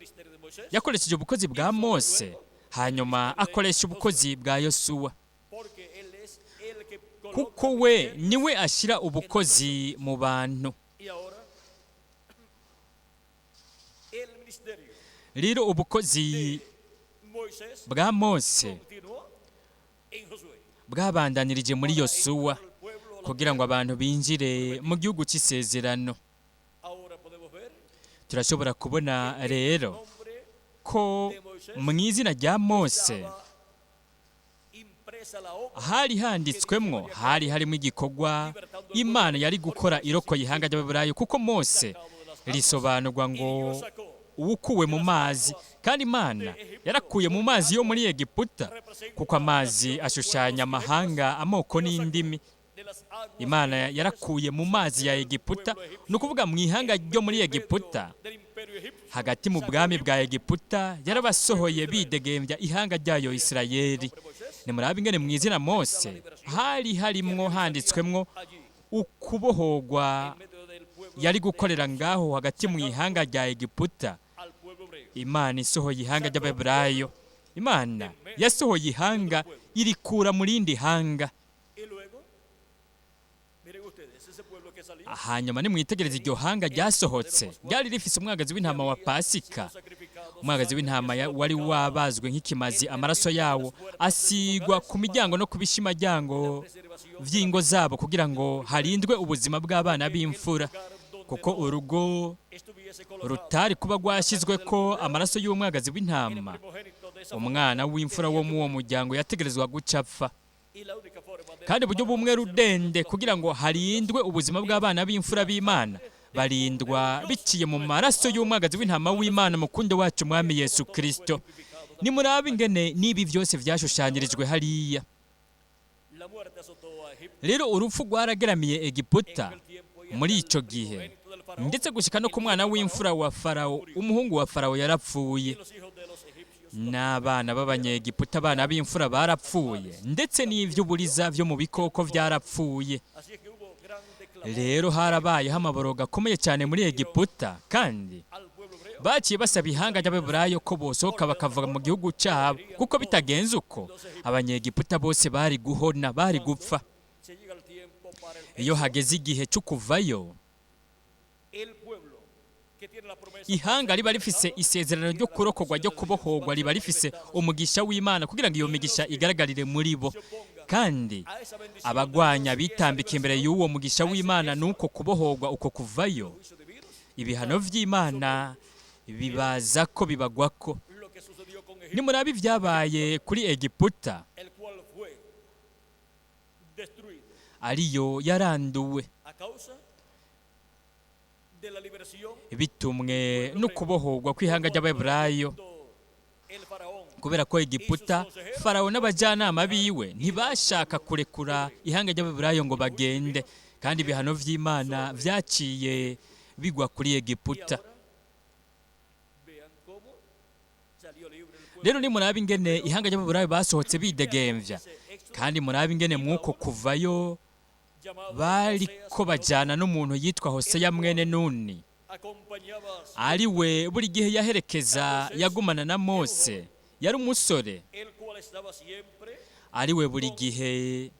yakoresheje ubukozi bwa Mose, hanyuma akoresha ubukozi bwa Yosuwa, kuko we niwe ashyira ubukozi mu bantu. Rero ubukozi bwa Mose bwabandanirije muri Yosuwa kugira ngo abantu binjire mu gihugu cy'isezerano. Turashobora kubona rero ko mu izina rya Mose hari handitswemwo, hari harimo igikorwa Imana yari gukora irokoye ihanga ry'Ababurayo, kuko Mose risobanurwa ngo uwukuwe mu mazi, kandi Imana yarakuye mu mazi yo muri Egiputa, kuko amazi ashushanya amahanga, amoko n'indimi. Imana yarakuye mu mazi ya Egiputa, ni ukuvuga mu ihanga ryo muri Egiputa, hagati mu bwami bwa Egiputa yarabasohoye bidegembya ihanga ryayo Isirayeli. Nimurabe ingene mu izina Mose hari harimwo handitswemwo ukubohogwa yari gukorera ngaho hagati mu ihanga rya Egiputa. Imana isohoye ihanga ry'Abeburayo, Imana yasohoye ihanga irikura mu rindi hanga. Hanyuma nimwitegereze iryo hanga ryasohotse ryari rifise umwagazi w'intama wa Pasika, umwagazi w'intama wari wabazwe nk'ikimazi, amaraso yawo asigwa ku miryango no ku bishimajyango vy'ingo zabo kugira ngo harindwe ubuzima bw'abana b'imfura, kuko urugo rutari kuba rwashyizwe ko amaraso y'umwagazi w'intama, umwana w'imfura wo mu uwo muryango yategerezwa guca apfa. Kandi uburyo bumwe rudende kugira ngo harindwe ubuzima bw'abana b'imfura b'Imana, barindwa biciye mu maraso y'umwagazi w'intama w'Imana mukundo wacu Mwami Yesu Kristo. Nimurabe ingene n'ibi byose vyashushanyirijwe hariya. Rero urupfu rwarageramiye Egiputa muri ico gihe, ndetse gushika no ku mwana w'imfura wa Farawo, umuhungu wa Farawo yarapfuye, n'abana b'abanyegiputa, abana b'imfura barapfuye, ndetse n'ivy'uburiza vyo mu bikoko vyarapfuye. Rero harabayeho amaborogo akomeye cyane muri Egiputa, kandi baciye basaba ihanga ry'Abeburayo ko bosohoka bakava mu gihugu cyabo, kuko bitagenze uko abanyegiputa bose bari guhona, bari gupfa. Iyo hageze igihe cyo kuvayo, ihanga riba rifise isezerano ryo kurokorwa, ryo kubohorwa, riba rifise umugisha w'Imana kugira ngo iyo migisha igaragarire muri bo. Kandi abagwanya bitambika imbere y'uwo mugisha w'Imana nuko kubohorwa uko kuvayo, ibihano vy'Imana bibaza ko bibagwako. Nimurabe ibyabaye kuri Egiputa, ariyo yaranduwe bitumwe no kubohorwa kw'ihanga ry'Abeburayo, kubera ko Egiputa, Farawo n'abajyanama biwe ntibashaka kurekura ihanga ry'Abeburayo ngo bagende, kandi ibihano vy'Imana vyaciye bigwa kuri Egiputa. Rero nimurabe ingene ihanga ry'Abeburayo basohotse bidegemvya, kandi murabe ingene mwuko kuvayo bariko bajyana n'umuntu yitwa Hoseya mwene Nuni, ari we buri gihe yaherekeza yagumana na Mose. Yari umusore, ari we buri gihe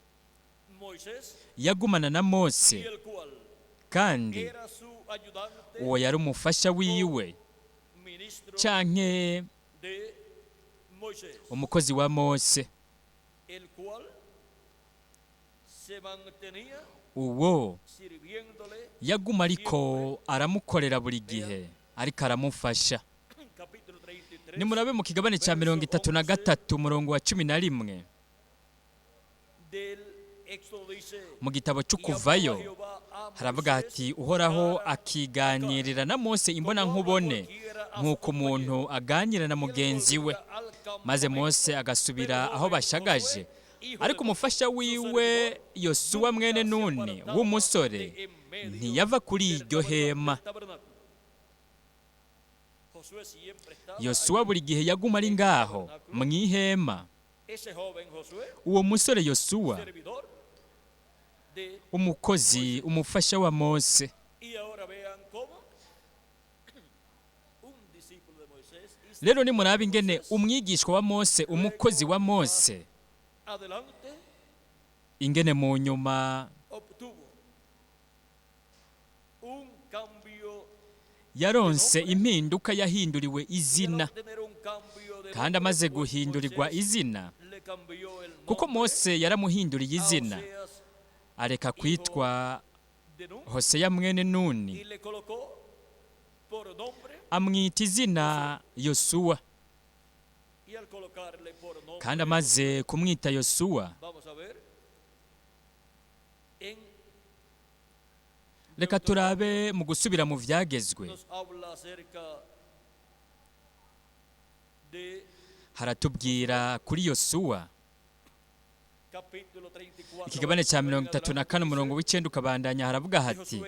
yagumana na Mose, kandi uwo yari umufasha wiwe canke umukozi wa Mose. Uwo yaguma ariko aramukorera buri gihe, ariko aramufasha. Nimurabe mu kigabane cya 33 umurongo wa 11 mu gitabo cy'Ukuvayo, haravuga hati: Uhoraho akiganirira na Mose imbona nkubone, nk'uko umuntu aganira na mugenzi we. Maze Mose agasubira aho bashagaje, ariko umufasha wiwe Yosuwa mwene Nuni w'umusore ntiyava kuri iryo hema. Yosuwa buri gihe yaguma ari ngaho mu ihema. Ese joven Josué, Uwo musore Yosuwa, servidor de umukozi, umufasha wa Mose. Y ahora vean cómo un discípulo de Moisés y Rero nimuraba ingene umwigishwa wa Mose, umukozi wa Mose, adelante ingene mu nyuma obtuvo un cambio yaronse impinduka, yahinduriwe y al izina. obtener un cambio de Kandi nombre, amaze pues guhindurirwa Moisés izina, le cambió el kuko nombre Mose yaramuhinduriye a izina, Oseas areka kwitwa de Nun Hoseya mwene y Nuni, le colocó por nombre, amwita izina Yosuwa. y al colocarle por nombre, Kandi amaze kumwita Yosuwa, vamos a ver en reka turabe mu gusubira mu vyagezwe, nos habla acerca de haratubwira kuri Yosuwa, capítulo 34, ikigabane cya 34, umurongo w'9 ukabandanya, haravuga hati: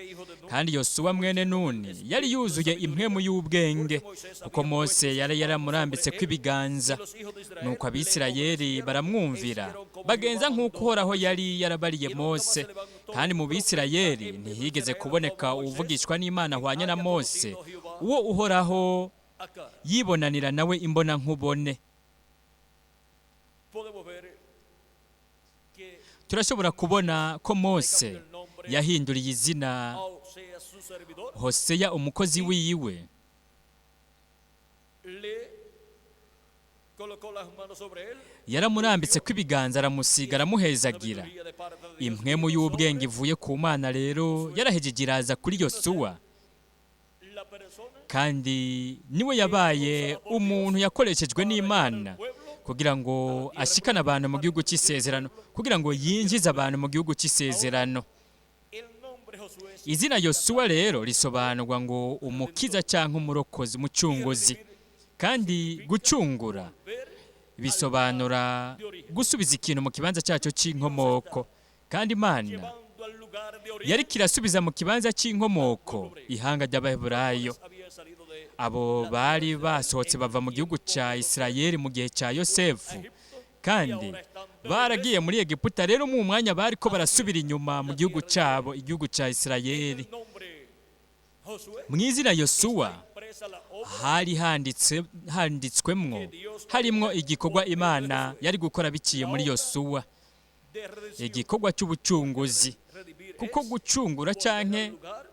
"Kandi Yosuwa mwene Nuni yari yuzuye impwemu y'ubwenge, kuko Mose yari yaramurambitse kw'ibiganza. Nuko Abisirayeli baramwumvira, bagenza nk'uko Uhoraho yari yarabariye Mose. Kandi mu Bisirayeli ntihigeze kuboneka uwuvugishwa n'Imana ahwanye na Mose, uwo Uhoraho acá yibonanira nawe imbona nkubone." podemos ver que Turashobora kubona ko Mose yahinduriye izina a Oseas su servidor Hoseya umukozi wiwe, le colocó las manos sobre él, yaramurambitse kw'ibiganza, aramusiga, aramuhezagira. sabiduría de parte de Dios Impwemu vino y'ubwenge sobre ivuye ku Mana rero yarahejeje iraza kuri Yosuwa, la persona kandi niwe yabaye umuntu yakoreshejwe n'Imana kugira ngo ashikane abantu mu gihugu cy'isezerano, kugira ngo yinjize abantu mu gihugu cy'isezerano. El nombre Josué Izina Yosuwa rero risobanurwa ngo umukiza cyangwa umurokozi, umucunguzi. Kandi gucungura ver bisobanura gusubiza ikintu mu kibanza cyacyo cy'inkomoko. Kandi Imana llevando al lugar de origen yariko irasubiza mu kibanza cy'inkomoko ihanga ry'Abaheburayo, había salido de abo bari basohotse bava mu gihugu cya Isirayeli mu gihe cya Yosefu, kandi baragiye muri Egiputa. Rero mu mwanya bariko barasubira inyuma mu gihugu cyabo, igihugu cya Isirayeli. el nombre Josué Mu izina Yosuwa expresa la obra hari handitse, handitswemwo, harimwo igikorwa Imana yari gukora biciye muri Yosuwa, de redención. igikorwa cy'ubucunguzi. Redimir Kuko es gucungura volver al canke lugar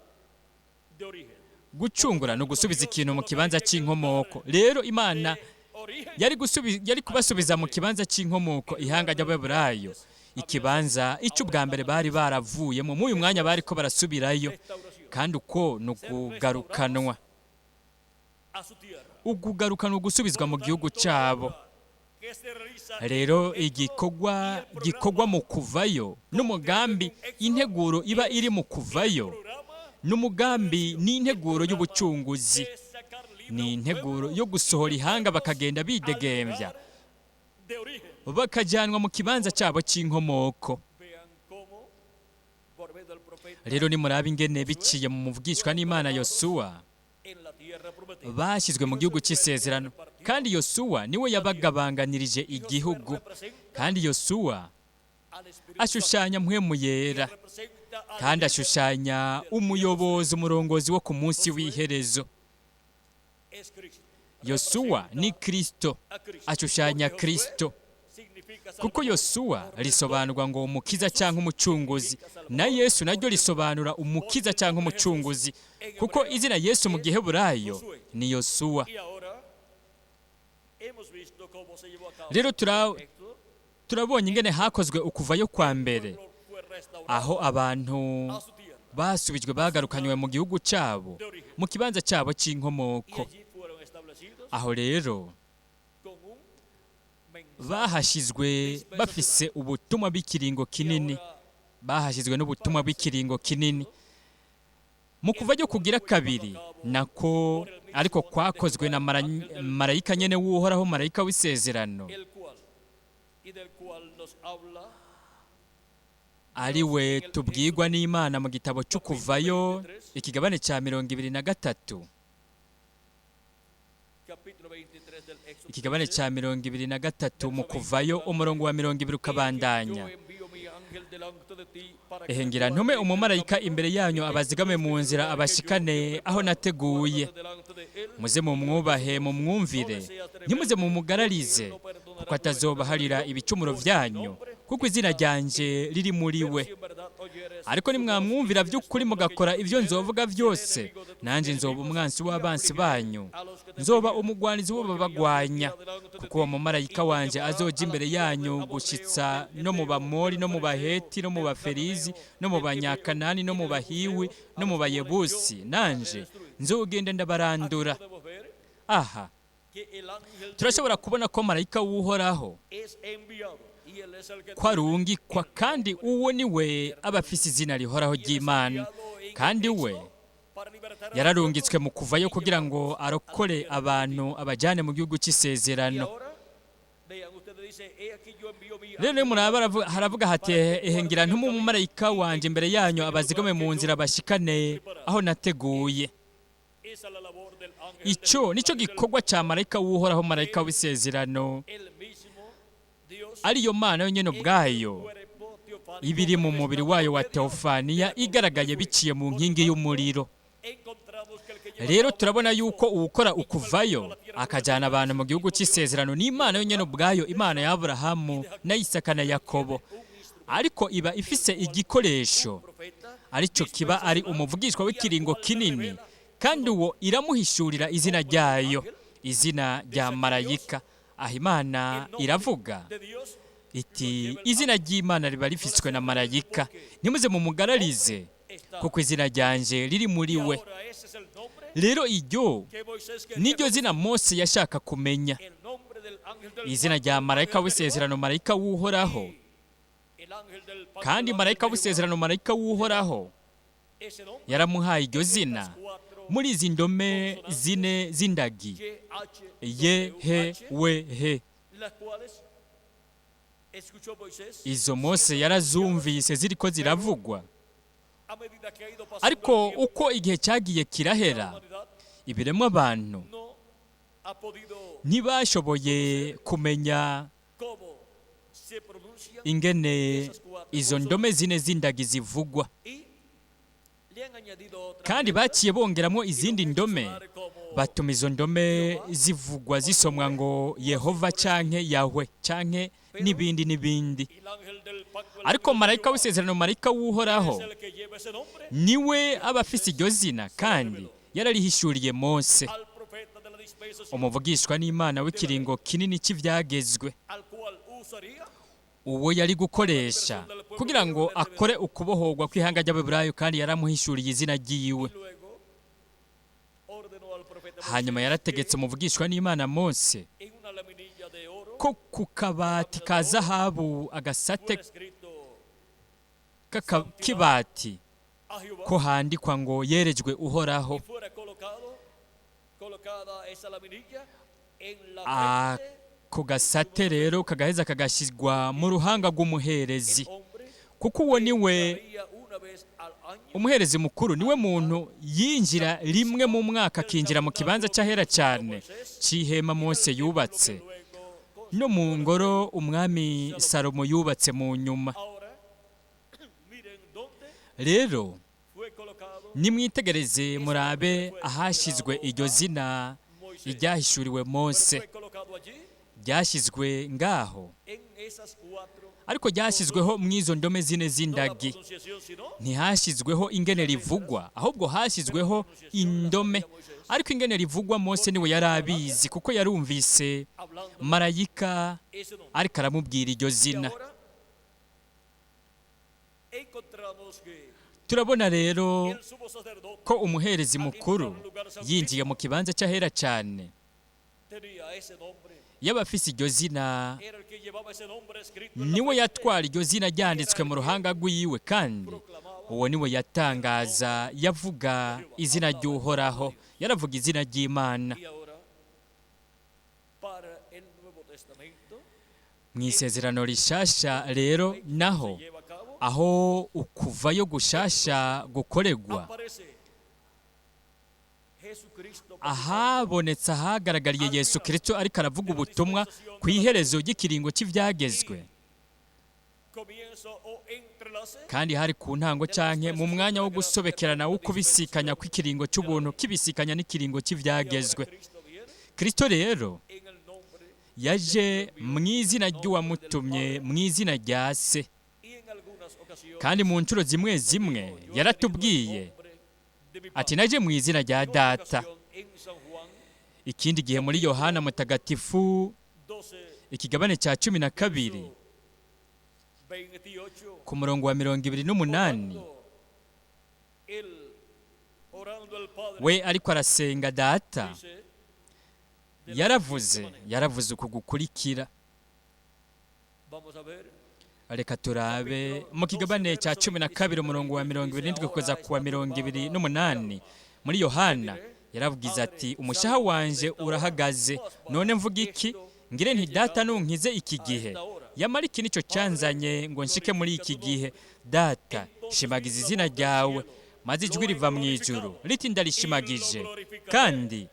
de origen. gucungura ni ugusubiza ikintu mu kibanza cy'inkomoko. Rero Imana De origen yari kubasubiza mu kibanza cy'inkomoko ihanga ry'Abaheburayo, ikibanza icyo ubwa mbere bari baravuyemo. Muri uyu mwanya bariko barasubirayo, restauración kandi uko ni ukugarukanwa, a su tierra. ukugarukanwa, ugusubizwa mu gihugu cyabo. Que se realiza Rero igikorwa gikorwa mu kuvayo n'umugambi, integuro iba iri mu kuvayo programa n'umugambi n'integuro y'ubucunguzi, de sacar libre ni a un integuro pueblo yo gusohora ihanga bakagenda bidegembya, de origen. bakajyanwa mu kibanza cyabo cy'inkomoko. Vean cómo por medio del profeta Rero nimuraba ingene biciye mu muvugishwa n'Imana Yosuwa en la tierra prometida. bashyizwe mu gihugu cy'isezerano. Kandi Yosuwa niwe yabagabanganirije igihugu. Representa Kandi Yosuwa al Espíritu Santo, ashushanya Mpwemu Yera, representa al kandi ashushanya umuyobozi, umurongozi wo ku munsi w'iherezo. es Cristo. Yosuwa ni Kristo, A Cristo. ashushanya Porque Josué Kristo, significa kuko Salvador. Yosuwa risobanurwa ngo umukiza cyangwa umucunguzi, na Yesu naryo risobanura umukiza cyangwa umucunguzi, kuko izina Yesu mu giheburayo ni Yosuwa. Y ahora hemos visto cómo se llevó a cabo Rero el éxodo. turabonye ingene hakozwe ukuvayo kwa mbere, Pueblo fue restaurado aho abantu a su tierra basubijwe, bagarukanywe mu gihugu cyabo, mu kibanza cyabo y cy'inkomoko. allí fueron establecidos Aho rero con un mensaje. bahashyizwe bafise ubutumwa bw'ikiringo kinini, Y ahora bahashyizwe n'ubutumwa bw'ikiringo kinini. Mu kuva ryo kugira kabiri nako ariko kwakozwe na marayika nyene w'Uhoraho, marayika w'isezerano, el cual y del cual nos habla ari we tubwirwa n'Imana mu gitabo cy'Ukuvayo, ikigabane cya 23, Capítulo 23 del Éxodo Ikigabane dice, cya 23 mu Kuvayo, umurongo wa 20 ukabandanya. "He aquí yo envío mi ángel delante de ti para que Ehe, te ngira guarde ntume en el umumarayika camino imbere yanyu y te abazigame mu muestre el nzira lugar que yo abashikane he aho preparado. nateguye. Guárdate delante de él Muze mumwubahe, mumwumvire, ntimuze mumugararize, kuko atazobaharira ibicumuro byanyu, kuko izina ryanje riri muri we. Si en verdad oyeres Ariko nimwamwumvira by'ukuri mugakora ibyo nzovuga byose, nanjye nzoba umwansi w'abansi banyu, nzoba umugwanizi w'ababagwanya, kuko uwo mumarayika wanje azoja imbere yanyu gushitsa no mu Bamori, no mu Baheti, no mu Baferizi, no mu Banyakanani, no mu Bahiwi, no mu Bayebusi, nanje nzogenda ndabarandura. Podemos ver Aha que el ángel de turashobora kubona ko marayika w'Uhoraho es enviado y él es el que ko arungikwa, kandi uwo ni we aba afise izina rihoraho ry'Imana, kandi we para libertar a yararungitswe mu kuvayo kugira ngo arokore abantu abajyane mu gihugu Y cy'isezerano. ahora vean ustedes, dice, he aquí yo envío mi Rero muraba haravuga hati: "Ehe ngira ntume umumarayika wanje imbere yanyu abazigame mu nzira bashikane aho nateguye." Esa es la labor del ángel Ico del nico gikorwa ca marayika w'Uhoraho, marayika w'isezerano, el mismo Dios ariyo Mana yonyene ubwayo cuerpo teofánico iba iri mu mubiri wayo wa teofaniya igaragaye biciye mu nkingi y'umuriro. Encontramos que el que lleva Rero turabona yuko uwukora ukuvayo akajyana abantu mu gihugu cy'isezerano ni Imana yonyine ubwayo, Imana ya Aburahamu na Isaka na Yakobo, ariko iba ifise igikoresho profeta aricyo kiba ari umuvugishwa w'ikiringo kinini, kandi uwo iramuhishurira izina ryayo, izina rya marayika. Aho Imana iravuga de Dios iti: "Izina ry'Imana riba rifiswe na marayika, ntimuze mumugararize, kuko izina ryanje riri muri we." Ahora ese es el nombre Rero iryo que Moisés quería niryo zina Mose yashaka kumenya, el nombre del ángel del izina rya marayika w'isezerano, marayika w'Uhoraho. El ángel del pacto, Kandi el marayika ángel de Jehová. w'isezerano, marayika w'Uhoraho, Ese nombre yaramuhaye iryo zina muri izi ndome zine z'indagi Y H ye W he H, we he. las cuales escuchó Moisés Izo Mose yarazumvise ziriko ziravugwa, a medida que ha ido pasando ariko el tiempo, uko igihe cyagiye la kirahera, humanidad ibiremwa abantu no ha podido ntibashoboye kumenya cómo se pronuncian ingene izo ndome zine z'indagi zivugwa. Y le han añadido otras Kandi letras baciye bongeramo izindi ndome, sonar como batuma izo ndome zivugwa zisomwa ngo Yehova canke Yahwe canke n'ibindi n'ibindi. El ángel del pacto, el Ariko ángel de marayika Jehová, w'isezerano, marayika w'Uhoraho, es el que lleva ese nombre niwe aba afise iryo zina, kandi yararihishuriye Mose, al profeta de la dispensación umuvugishwa n'Imana w'ikiringo kinini cy'ivyagezwe, al cual usaría uwo yari gukoresha kugira ngo akore ukubohorwa kw'ihanga ry'Abeburayo, kandi yaramuhishuriye izina ryiwe. Y luego ordenó al profeta Hanyuma Moisés yarategetse umuvugishwa n'Imana Mose que en una laminilla de oro ko ku kabati ka zahabu, agasate fuera escrito k'ibati, a Jehová ko handikwa ngo yerejwe Uhoraho. Y fuera colocada esa laminilla en la frente Ako gasate rero kagaheza kagashyirwa mu ruhanga rw'umuherezi, hombre kuko uwo ni we haría una vez al año umuherezi mukuru, niwe muntu yinjira rimwe mu mwaka akinjira mu kibanza cy'ahera cyane cy'ihema Mose yubatse, luego no mu ngoro umwami Salomo yubatse mu nyuma. Ahora miren dónde Rero fue colocado nimwitegereze murabe ahashyizwe iryo zina iryahishuriwe Mose. fue colocado allí Ryashyizwe ngaho, en esas cuatro ariko ryashyizweho mu izo ndome zine no la z'indagi. pronunciación sino Ntihashyizweho ingene rivugwa, ahubwo hashyizweho indome, ariko ingene rivugwa Mose niwe yari abizi, kuko yarumvise hablando marayika ese nombre. ariko aramubwira iryo Y zina. ahora encontramos que Turabona rero el sumo sacerdote ko umuherezi mukuru yinjiye mu kibanza cy'ahera cyane tenía ese nombre, yaba afise iryo zina, era el que llevaba ese nombre escrito en la niwe frente, yatwara iryo zina ryanditswe mu ruhanga rw'iwe, kandi uwo niwe yatangaza, yavuga izina ry'Uhoraho, yaravuga izina ry'Imana. Y ahora para el Nuevo Testamento Mu isezerano rishasha rero naho, se lleva a cabo aho ukuvayo gushasha gukoregwa, aparece Ahabonetse ahagaragariye Yesu Kristo ariko aravuga ubutumwa ku iherezo ry'ikiringo cy'ibyagezwe, kandi hari ku ntango canke mu mwanya wo gusobekerana wo kubisikanya kw'ikiringo cy'ubuntu kibisikanya n'ikiringo cy'ivyagezwe. Kristo rero yaje mu izina ry'uwamutumye, mu izina rya Se. Kandi mu nshuro zimwe zimwe yaratubwiye ati: "Naje mu izina rya Data." Ikindi gihe muri Yohana Mutagatifu ikigabane cya 12 ku murongo wa 28, we ariko arasenga Data, yaravuze uku gukurikira. Reka turabe mu kigabane cya 12 umurongo wa 27 kugeza ku wa 28 muri Yohana. Yaravugize ati: "Umushaha wanje urahagaze, none mvuga iki? Ngire nti: 'Data, nunkize iki gihe?' Yamara iki nicyo cyanzanye ngo nshike muri iki gihe. Data, shimagiza izina ryawe." Maze ijwi riva mu ijuru riti: "Ndarishimagije, kandi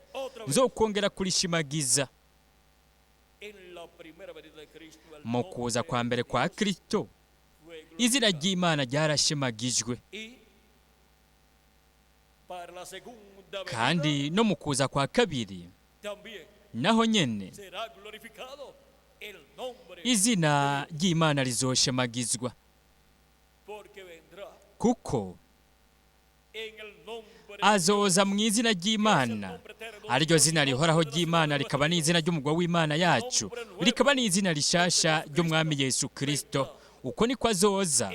nzokongera kurishimagiza." Mu kuza kwa mbere kwa Kristo, izina ry'Imana ryarashimagijwe, kandi no mu kuza kwa kabiri naho nyene izina ry'Imana rizoshemagizwa, kuko azoza mu izina ry'Imana, ariryo zina rihoraho ry'Imana, rikaba n'izina ry'umugwa w'Imana yacu, rikaba n'izina rishasha ry'Umwami Yesu Kristo. Uko niko azoza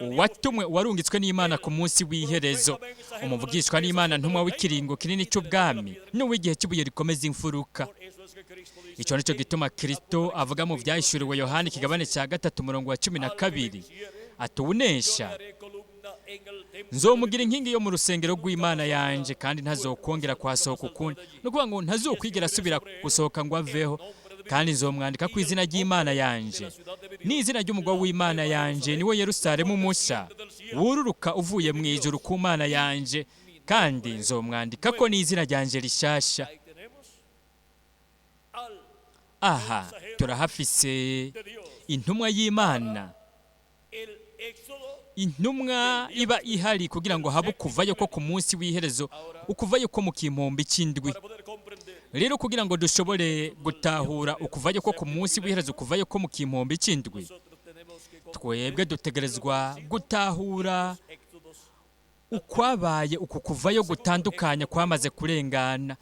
uwatumwe, uwarungitswe n'Imana ku munsi w'iherezo, umuvugishwa n'Imana, ntumwa w'ikiringo kinini cy'ubwami n'uw'igihe cy'ibuye rikomeza imfuruka. Icyo nicyo gituma Kristo avuga mu Byahishuriwe Yohani ikigabane cya 3 umurongo wa 12 ati: "Uwunesha nzomugira inkingi yo mu rusengero rw'Imana yanje, kandi ntazokongera kuhasohoka ukundi." Ni ukuvuga ngo ntazokwigera asubira gusohoka ngo aveho. "Kandi nzomwandika ku izina ry'Imana yanje n'izina ry'umugwa w'Imana yanje, niwo Yerusalemu mushya wururuka uvuye mu ijuru ku Mana yanje, kandi nzomwandika ko n'izina ryanje rishasha." Aha turahafise intumwa y'Imana, intumwa iba ihari kugira ngo habe ukuvayo ko ku munsi w'iherezo, ukuvayo ko mu kimpumbi cy'indwi. Rero kugira ngo dushobore gutahura ukuvayo ko ku munsi w'iherezo, ukuvayo ko mu kimpumbi cy'indwi, twebwe dutegerezwa gutahura ukwabaye uku kuvayo gutandukanya kwamaze kurengana.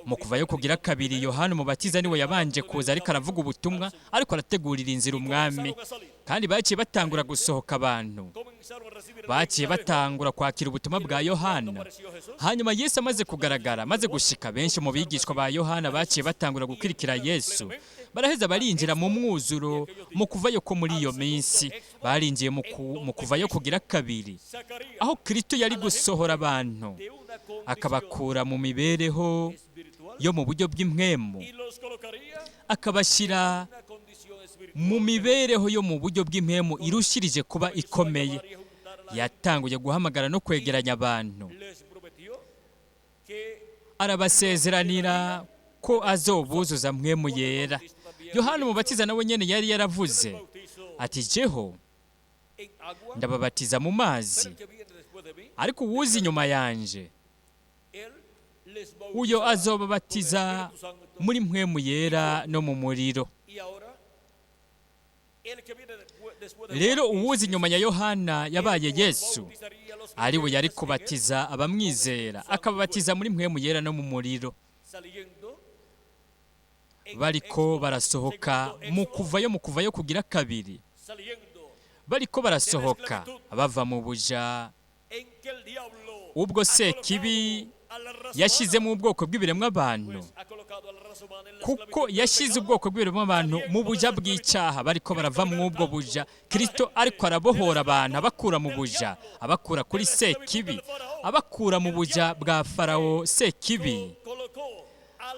Mu kuvayo kugira kabiri, Yohana Umubatiza niwe yabanje kuza ariko aravuga ubutumwa, ariko arategurira inzira Umwami, kandi baciye batangura gusohoka. Abantu baciye batangura kwakira ubutumwa bwa Yohana. Hanyuma Yesu amaze kugaragara, amaze gushika, benshi mu bigishwa ba Yohana baciye batangura gukurikira Yesu, baraheza barinjira mu mwuzuro mu kuvayo ko muri iyo minsi. Barinjiye mu kuvayo kugira kabiri, aho Kristo yari gusohora abantu akabakura mu mibereho yo mu buryo bw'impwemu, akabashyira mu mibereho yo mu buryo bw'impwemu irushirije kuba ikomeye. Yatanguye guhamagara no kwegeranya abantu, arabasezeranira ko azobuzuza Mpwemu Yera. Yohana Umubatiza nawe nyene yari yaravuze ati: "Jeho ndababatiza mu mazi, ariko uwuzi inyuma yanje, uyo azobabatiza muri Mpwemu Yera no mu muriro." Rero uwuzi inyuma ya Yohana yabaye Yesu, ari we yari kubatiza abamwizera, akababatiza muri Mpwemu Yera no mu muriro. Bariko barasohoka mu kuvayo kugira kabiri, bariko barasohoka bava mu buja ubwo Sekibi yashyizemo ubwoko bw'ibiremwa abantu, kuko yashyize ubwoko bw'ibiremwa abantu mu buja bw'icyaha. Bariko barava mu ubwo buja, Kristo ariko arabohora abantu, abakura mu buja, abakura kuri Sekibi, abakura mu buja bwa Farawo Sekibi,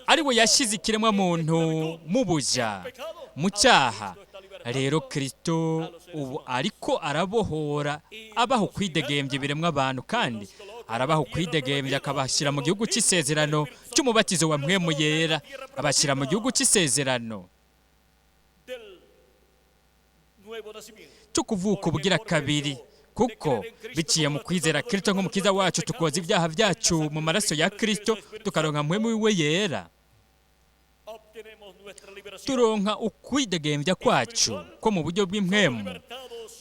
ari we yashyize ikiremwa muntu mu buja, mu cyaha. Rero Kristo ubu ariko arabohora, abaho kwidegembya ibiremwa abantu, kandi Arabaha ukwidegembya, akabashyira mu gihugu cy'isezerano cy'umubatizo wa Mpwemu Yera, abashyira mu gihugu cy'isezerano del nuevo nacimiento. Cyo kuvuka ubugira kabiri, kuko biciye mu kwizera Kristo nk'umukiza wacu tukoza ibyaha byacu mu maraso ya Kristo, tukaronka Mpwemu wiwe Yera, Obtenemos nuestra liberación. Turonka ukwidegembya kwacu ko mu buryo bw'impwemu. Libertados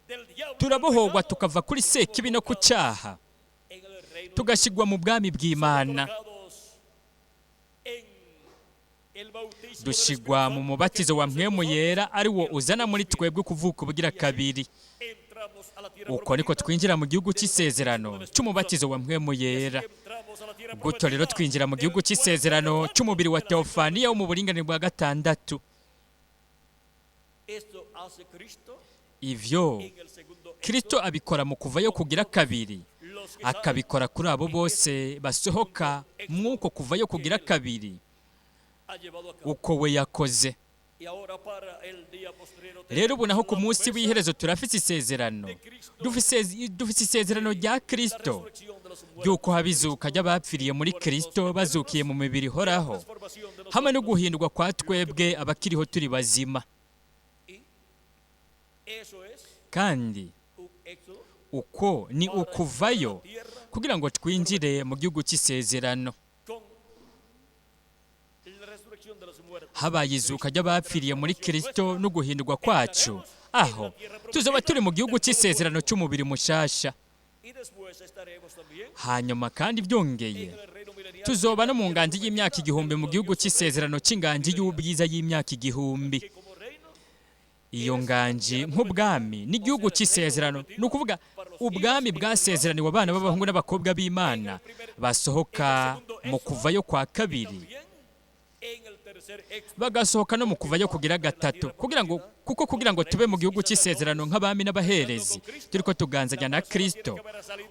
del diablo y del Turabohorwa pecado tukava kuri sekibi no ku cyaha, en el reino tugashyirwa mu bwami bw'Imana. colocados en el bautismo del Dushyirwa Espíritu mu Santo, mubatizo que wa produce Mpwemu en Yera, ari wo uzana muri twebwe kuvuka ubugira kabiri. Entramos a la tierra Uko niko prometida, twinjira mu gihugu cy'isezerano cy'umubatizo wa Mpwemu Yera. entramos a la tierra Gutyo rero prometida twinjira mu del gihugu cuerpo cy'isezerano teofánico cy'umubiri wa de la teofaniya wo mu buringanire bwa gatandatu. Esto hace Cristo Ivyo en el segundo Kristo abikora mu kuvayo kugira kabiri, los que salen akabikora kuri abo bose basohoka mw'uko kuvayo kugira kabiri ha llevado a cabo. uko we yakoze. Y ahora para el día postrero Rero ubu naho ku la munsi promesa w'iherezo turafise isezerano, dufise isezerano rya la Kristo resurrección de los muertos, ry'uko haba izuka ry'abapfiriye muri Kristo bazukiye mu mibiri ihoraho, transformación de hamwe no nosotros. guhindurwa kwa twebwe abakiriho turi bazima. Y eso es Kandi un éxodo uko ni ukuvayo kugira ngo twinjire mu gihugu cy'isezerano. Con la resurrección de los muertos. Habaye izuka ry'abapfiriye muri Kristo no guhindurwa kwacu, aho tuzaba turi mu gihugu cy'isezerano cy'umubiri mushasha. Y después estaremos también Hanyuma kandi byongeye en el reino milenial tuzoba no mu nganji y'imyaka 1000 mu gihugu cy'isezerano cy'inganji y'ubwiza y'imyaka 1000. Que como reino Iyo nganji nk'ubwami n'igihugu cy'isezerano, ni ukuvuga ubwami bwasezeraniwe abana b'abahungu n'abakobwa b'Imana basohoka mu kuvayo kwa kabiri, también en el tercer éxodo. Bagasohoka no mu kuvayo kugira gatatu, kugira ngo kuko kugira ngo tube mu gihugu cy'isezerano nk'abami n'abaherezi turiko tuganzanya na Kristo,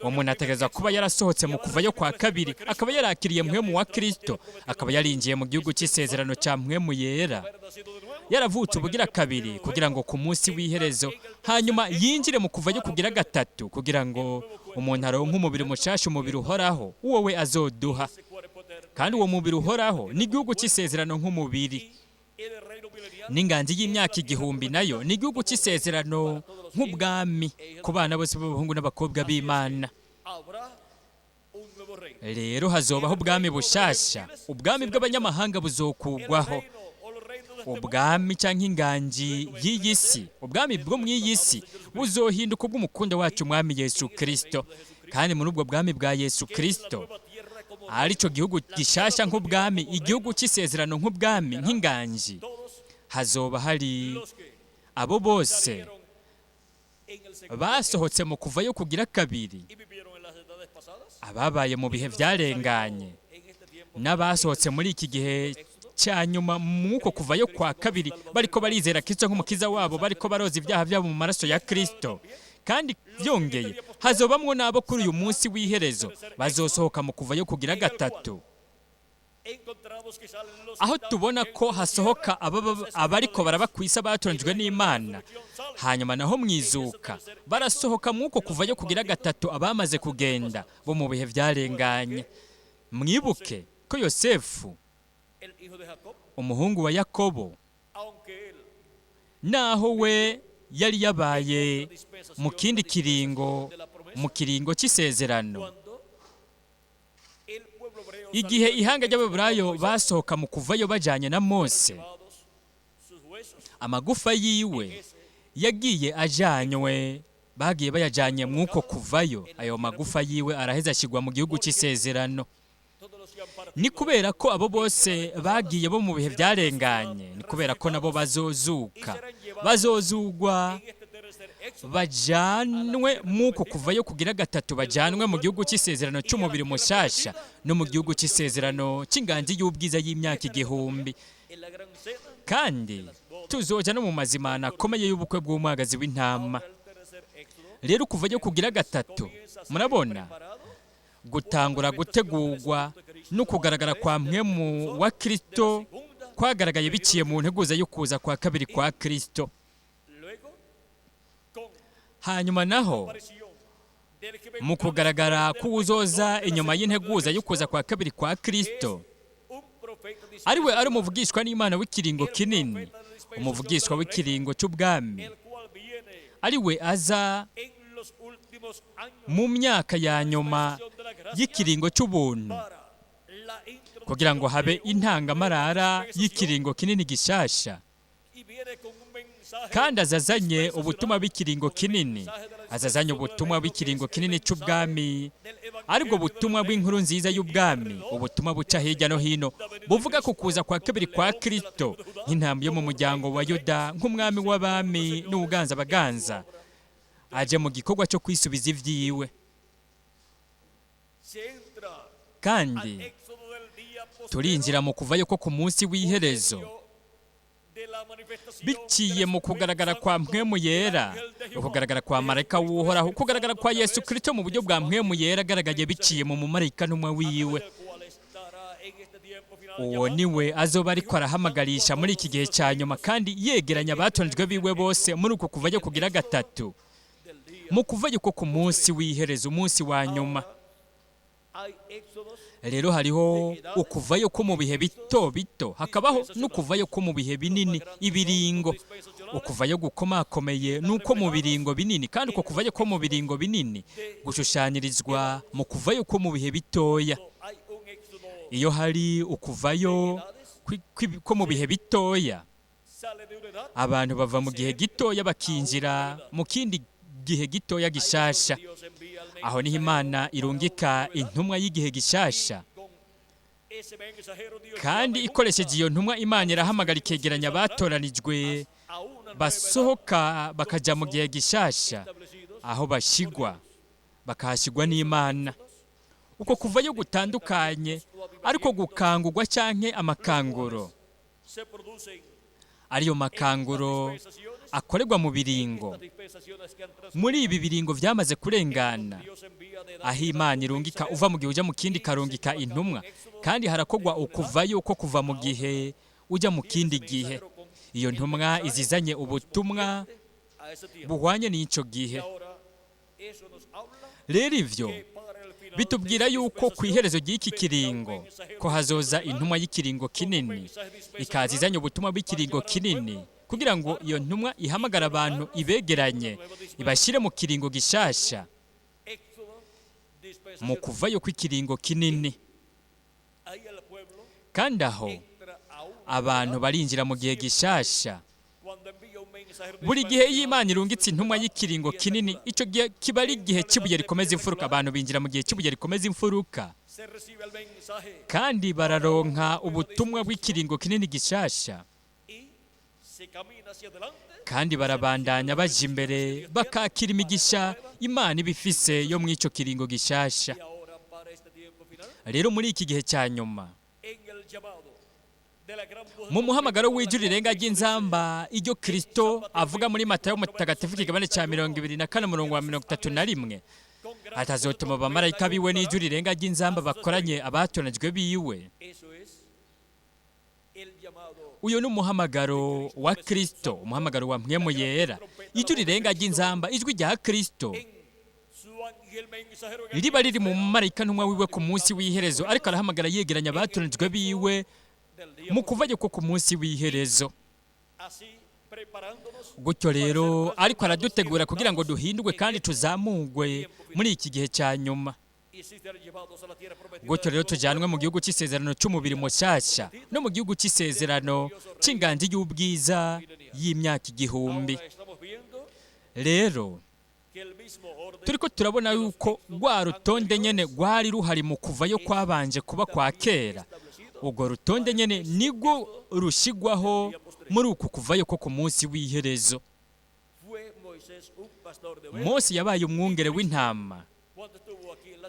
umuntu ategerezwa kuba yarasohotse mu kuvayo kwa kabiri, akaba yarakiriye Mpwemu wa Kristo, akaba yarinjiye mu gihugu cy'isezerano cya Mpwemu Yera, Haber nacido de nuevo yaravutse ubugira kabiri, kugira ngo ku munsi w'iherezo hanyuma yinjire mu kuvayo kugira gatatu, kugira ngo umuntu aronke umubiri mushasha, umubiri uhoraho uwo we azoduha. Ese cuerpo eterno Kandi uwo mubiri uhoraho ni igihugu cy'isezerano nk'umubiri, y el reino milenial n'inganji y'imyaka 1000 nayo ni igihugu cy'isezerano nk'ubwami ku bana bose b'abahungu n'abakobwa b'Imana. Habrá un nuevo reino. Rero hazobaho ubwami bushasha, ubwami bw'abanyamahanga El buzokugwaho. reino o los reinos de este mundo Ubwami cyangwa inganji y'iyi si, ubwami bwo mu iyi si buzohinduka ubw'umukunda wacu Umwami Yesu Kristo. Kandi muri ubwo bwami bwa Yesu que es la Kristo, nueva tierra como aricyo gihugu gishasha nk'ubwami, igihugu cy'isezerano nk'ubwami nk'inganji, todos hazoba hari los que abo bose salieron en el segundo basohotse mu kuvayo kugira kabiri, y vivieron en las edades pasadas, ababaye mu bihe byarenganye en este tiempo n'abasohotse muri iki gihe cya nyuma mw'uko kuvayo kwa kabiri, bariko barizera Kristo nk'umukiza wabo, bariko baroza ibyaha byabo mu maraso ya Kristo. Kandi byongeye hazobamwo n'abo kuri uyu munsi w'iherezo bazosohoka mu kuvayo kugira gatatu, encontramos que salen los aho que están tubona en ko la hasohoka tierra, abariko baraba ku isi abatonjwe n'Imana. Hanyuma naho mwizuka barasohoka mw'uko kuvayo kugira gatatu abamaze kugenda bo mu bihe byarenganye. Mwibuke ko Yosefu, el hijo de Jacob, umuhungu wa Yakobo, aunque él naho we yari yabaye mu kindi kiringo, mu kiringo cy'isezerano, cuando el pueblo hebreo igihe salió ihanga ry'Abeburayo basohoka mu kuvayo bajanye na Mose, llevados sus huesos amagufa yiwe yagiye ajanywe, bagiye bayajanye mw'uko kuvayo. Ayo magufa yiwe araheza ashyirwa mu gihugu cy'isezerano. Todos los que han partido Ni kubera ko abo bose bagiye bo mu bihe byarenganye, ni kubera ko nabo bazozuka, bazozugwa, en este tercer éxodo bajanwe mw'uko kuvayo kugira gatatu, bajanwe mu gihugu cy'isezerano cy'umubiri mushasha no mu gihugu cy'isezerano cy'inganji y'ubwiza y'imyaka 1000. En la gran cena. Kandi tuzoja no mu mazimana akomeye y'ubukwe bw'umwagazi w'intama. Ahora el tercer éxodo Rero kuvayo kugira gatatu, comienza a ser murabona, preparado gutangura gutegurwa no kugaragara kwa Mpwemu wa Kristo kwagaragaye biciye mu nteguza yo kuza kwa kabiri kwa Kristo. Luego con Hanyuma naho aparición Mu kugaragara k'uwuzoza inyuma y'integuza y'ukuza kwa kabiri kwa Kristo, ariwe ari umuvugishwa n'Imana w'ikiringo kinini, umuvugishwa w'ikiringo cy'ubwami, ariwe aza mu myaka ya nyuma y'ikiringo cy'ubuntu kugira ngo habe intangamarara y'ikiringo kinini gishasha. Kandi azazanye ubutumwa bw'ikiringo kinini, azazanye ubutumwa bw'ikiringo kinini cy'ubwami, aribwo butumwa bw'inkuru nziza y'ubwami, ubutumwa buca hirya no hino buvuga ku kuza kwa kabiri kwa Kristo nk'intambwe yo mu muryango wa Yuda, nk'umwami w'abami n'ubuganza baganza, aje mu gikorwa cyo kwisubiza ibyiwe. Kandi turinjira mu kuvayo ko ku munsi w'iherezo biciye mu kugaragara kwa Mpwemu Yera, ukugaragara kwa marayika w'Uhoraho, ukugaragara kwa Yesu Kristo mu buryo bwa Mpwemu Yera agaragaye biciye mu mumarayika ntumwa wiwe. Uwo niwe azoba ariko arahamagarisha muri iki gihe cya nyuma kandi yegeranya abatonjwe biwe bose muri uku kuvayo kugira gatatu, mu kuvayo ko ku munsi w'iherezo, umunsi wa nyuma. Rero hariho ukuvayo ko mu bihe bito bito, hakabaho n'ukuvayo ko mu bihe binini, ibiringo. Ukuvayo gukomakomeye nuko mu biringo binini, kandi uko kuvayo ko mu biringo binini gushushanyirizwa mu kuvayo ko mu bihe bitoya. Iyo hari ukuvayo ko mu bihe bitoya, abantu bava mu gihe gitoya bakinjira mu kindi gihe gitoya gishasha. Aho niho Imana irungika intumwa y'igihe gishasha, kandi ikoresheje iyo ntumwa Imana irahamagara ikegeranya abatoranijwe basohoka bakajya mu gihe gishasha, aho bashigwa bakahashyirwa n'Imana. Uko kuvayo gutandukanye ariko gukangurwa canke amakanguro, ariyo makanguro akorerwa mu biringo. Muri ibi biringo byamaze kurengana, aho Imana irungika uva mu gihe ujya mu kindi ikarungika intumwa, kandi harakogwa ukuvayo uko kuva mu gihe ujya mu kindi gihe. Iyo ntumwa izizanye ubutumwa buhwanye n'icyo gihe. Rero ivyo bitubwira yuko ku iherezo ry'iki kiringo ko hazoza intumwa y'ikiringo kinini, ikaza izanye ubutumwa bw'ikiringo kinini, kugira ngo iyo ntumwa ihamagara abantu ibegeranye ibashyire mu kiringo gishasha, mu kuvayo kw'ikiringo kinini. Kandi aho abantu barinjira mu gihe gishasha. Buri gihe iyo Imana irungitse intumwa y'ikiringo kinini, icyo gihe kiba ari igihe cy'ibuye rikomeza imfuruka. Abantu binjira mu gihe cy'ibuye rikomeza imfuruka, kandi bararonka ubutumwa bw'ikiringo kinini gishasha, kandi barabandanya baja imbere bakakira imigisha Imana iba ifise yo muri icyo kiringo gishasha. Rero muri iki gihe cya nyuma, mu muhamagaro w'ijwi rirenga ry'inzamba, iryo Kristo avuga muri Matayo mutagatifu ikigabane cya 24 umurongo wa 31, atazotuma abamarayika biwe n'ijwi rirenga ry'inzamba bakoranye abatonejwe biwe. Uyu ni umuhamagaro wa Kristo, umuhamagaro wa Mpwemu Yera, ijwi rirenga ry'inzamba, ijwi rya Kristo riba riri mu marayika ntumwa wiwe ku munsi w'iherezo, ariko arahamagara yegeranya abatonejwe biwe mu kuvayo ko ku munsi w'iherezo. Gutyo rero ariko aradutegura kugira ngo duhindurwe kandi tuzamugwe muri iki gihe cya nyuma. Gutyo rero tujyanwe mu gihugu cy'isezerano cy'umubiri mushyashya, no mu gihugu cy'isezerano cy'inganji y'ubwiza y'imyaka 1000. Rero turiko turabona yuko rwa rutonde nyene rwari ruhari mu kuvayo kwabanje kuba kwa kera, urwo rutonde nyene nibwo rushigwaho muri uku kuvayo ko ku munsi w'iherezo. Mose yabaye umwungere w'intama,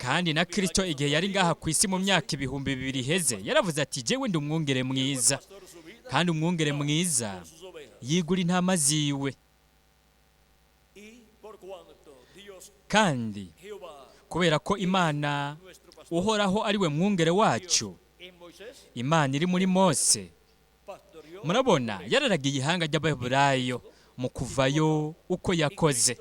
kandi na Kristo igihe yari ngaha ku isi mu myaka 2000 iheze yaravuze ati jewe ndi umwungere mwiza, kandi umwungere mwiza yigura intama ziwe. Kandi kubera ko Imana Uhoraho ari we mwungere wacu, Imana iri muri Mose, murabona yararagiye ihanga ry'Abaheburayo mu kuvayo uko yakoze.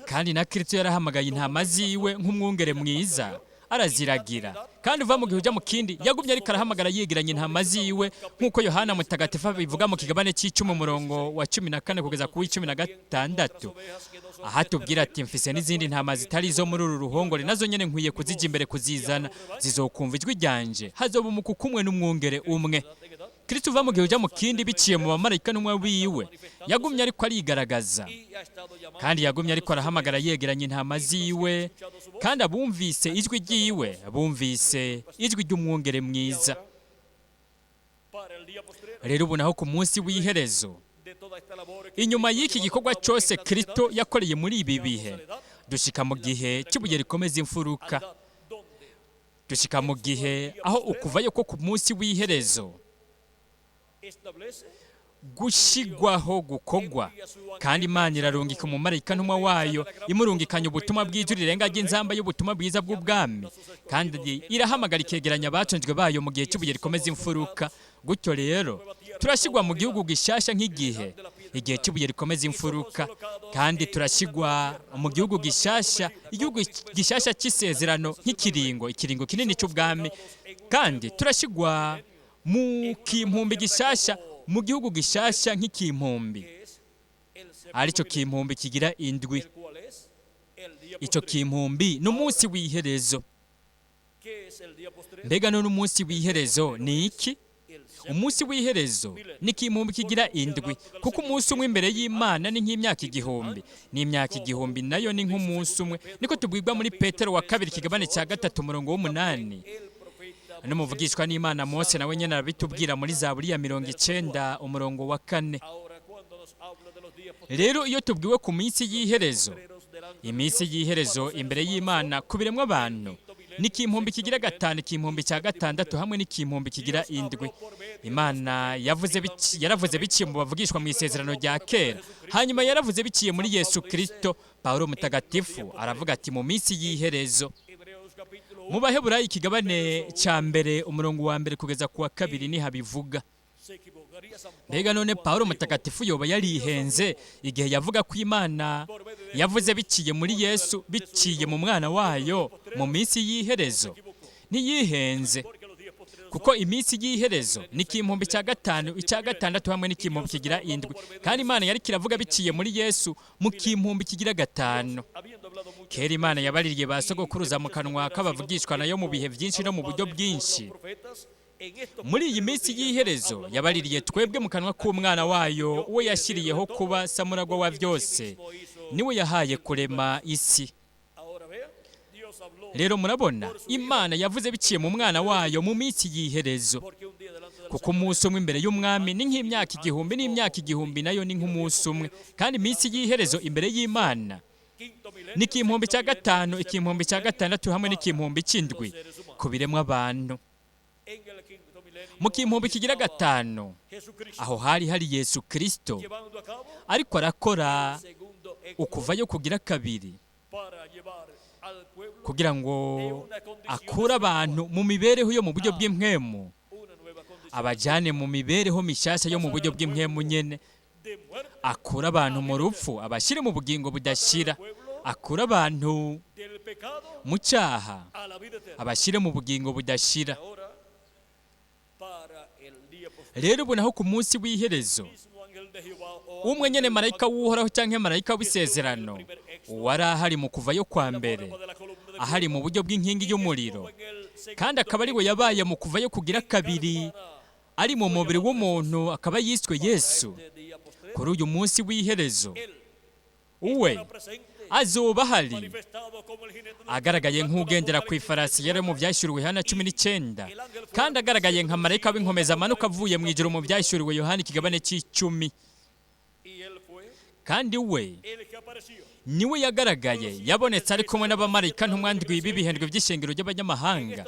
Kandi na Kristo yarahamagaye intama ziwe nk'umwungere mwiza, araziragira. Kandi uva mu gihe ujya mu kindi, yagumye ariko arahamagara yegeranya intama ziwe, nk'uko Yohana Mutagatifu abivuga mu kigabane c'icumi, umurongo wa 14 kugeza ku w'16, aha tubwira ati: "Mfise n'izindi ntama zitari izo muri uru ruhongore, nazo nyene nkwiye kuzijya imbere kuzizana, zizokumva ijwi ryanje, hazoba umukuku umwe n'umwungere umwe." Kristo uva mu gihe ujya mu kindi, biciye mu bamarayika n'umwe wiwe, yagumye ariko arigaragaza, kandi yagumye ariko arahamagara yegeranya intama ziwe. Kandi abumvise ijwi ryiwe bumvise ijwi ry'umwungere mwiza. Rero ubu naho ku munsi w'iherezo, inyuma y'iki gikorwa cyose Kristo yakoreye muri ibi bihe, dushika mu gihe cy'ibuye rikomeza imfuruka, dushika mu gihe aho ukuvayo ko ku munsi w'iherezo gushigwaho gukogwa. Kandi Imana irarungika umumarayika ntumwa wayo, imurungikanya ubutumwa bw'ijwi rirenga ry'inzamba y'ubutumwa bwiza bw'ubwami, kandi irahamagara ikegeranya abaconjwe bayo mu gihe cy'ibuye rikomeza imfuruka. Gutyo rero turashyirwa mu gihugu gishasha nk'igihe igihe cy'ibuye rikomeza imfuruka, kandi turashyirwa mu gihugu gishasha, igihugu gishasha cy'isezerano, nk'ikiringo, ikiringo kinini cy'ubwami. Kandi turashyirwa mu kimpumbi gishasha, mu gihugu gishasha nk'ikimpumbi, aricyo kimpumbi kigira indwi. Icyo kimpumbi ni umunsi w'iherezo. Mbega none umunsi w'iherezo ni iki? Umunsi w'iherezo ni ikimpumbi kigira indwi, kuko umunsi umwe imbere y'Imana ni nk'imyaka 1000, n'imyaka 1000 nayo ni nk'umunsi umwe. Niko tubwirwa muri Petero wa kabiri, ikigabane cya 3, umurongo w'8. N'umuvugishwa n'Imana Mose nawe nyine arabitubwira muri Zaburi ya 90, umurongo wa 4. Rero iyo tubwiwe ku minsi y'iherezo, iminsi y'iherezo imbere y'Imana ku biremwa abantu ni ikimpumbi kigira gatanu, ikimpumbi cya gatandatu hamwe n'ikimpumbi kigira indwi. Imana yavuze, yaravuze biciye mu bavugishwa mu isezerano rya kera, hanyuma yaravuze biciye muri Yesu Kristo. Pawulo Mutagatifu aravuga ati: "Mu minsi y'iherezo." Mu Baheburayi, ikigabane cya 1, umurongo wa 1 kugeza ku wa 2, niho abivuga. Mbega none Pawulo Mutagatifu yoba yarihenze igihe yavuga ko Imana yavuze biciye muri Yesu, biciye mu mwana wayo, mu minsi y'iherezo? Ntiyihenze, kuko iminsi y'iherezo ni ikimpumbi cya gatanu, icya gatandatu hamwe n'ikimpumbi kigira indwi. Kandi Imana yari kiravuga biciye muri Yesu mu kimpumbi kigira gatanu. Kera Imana yabaririye ba sogokuruza mu kanwa k'abavugishwa nayo mu bihe byinshi no mu buryo bwinshi. Muri iyi minsi y'iherezo yabaririye twebwe mu kanwa k'umwana wayo, uwo yashyiriyeho kuba samuragwa wa byose, niwe yahaye kurema isi. Rero murabona, Imana yavuze biciye mu mwana wayo mu minsi y'iherezo, kuko umunsi umwe imbere y'umwami ni nk'imyaka 1000, n'imyaka 1000 nayo ni nk'umunsi umwe. Kandi iminsi y'iherezo imbere y'Imana ni ikimpumbi cya gatanu, ikimpumbi cya gatandatu hamwe n'ikimpumbi cy'indwi ku biremwa abantu. Mu kimpumbi kigira gatanu, aho hari hari Yesu Kristo ariko arakora ukuvayo kugira kabiri, kugira ngo akure abantu mu mibereho yo mu buryo bw'impwemu, abajyane mu mibereho mishyashya yo mu buryo bw'impwemu nyene, akure abantu mu rupfu abashyire mu bugingo budashira, akure abantu mu cyaha abashyire mu bugingo budashira. Rero ubu naho ku munsi w'iherezo, umwe nyene marayika w'Uhoraho cyangwa marayika w'isezerano, uwari ahari mu kuvayo kwa mbere, ahari mu buryo bw'inkingi y'umuriro, kandi akaba ari we yabaye mu kuvayo kugira kabiri, ari mu mubiri w'umuntu, akaba yiswe Yesu, kuri uyu munsi w'iherezo uwe azoba ahari agaragaye nk'ugendera ku ifarasi yari mu Byashyuriwe Yohana 19, kandi agaragaye nka marayika w'inkomeza amanuka avuye mu ijuru mu Byashyuriwe Yohana ikigabane c'10. Kandi we niwe yagaragaye, yabonetse ari kumwe n'abamarayika ntumwa ndwi b'ibihendwe by'ishengero ry'abanyamahanga,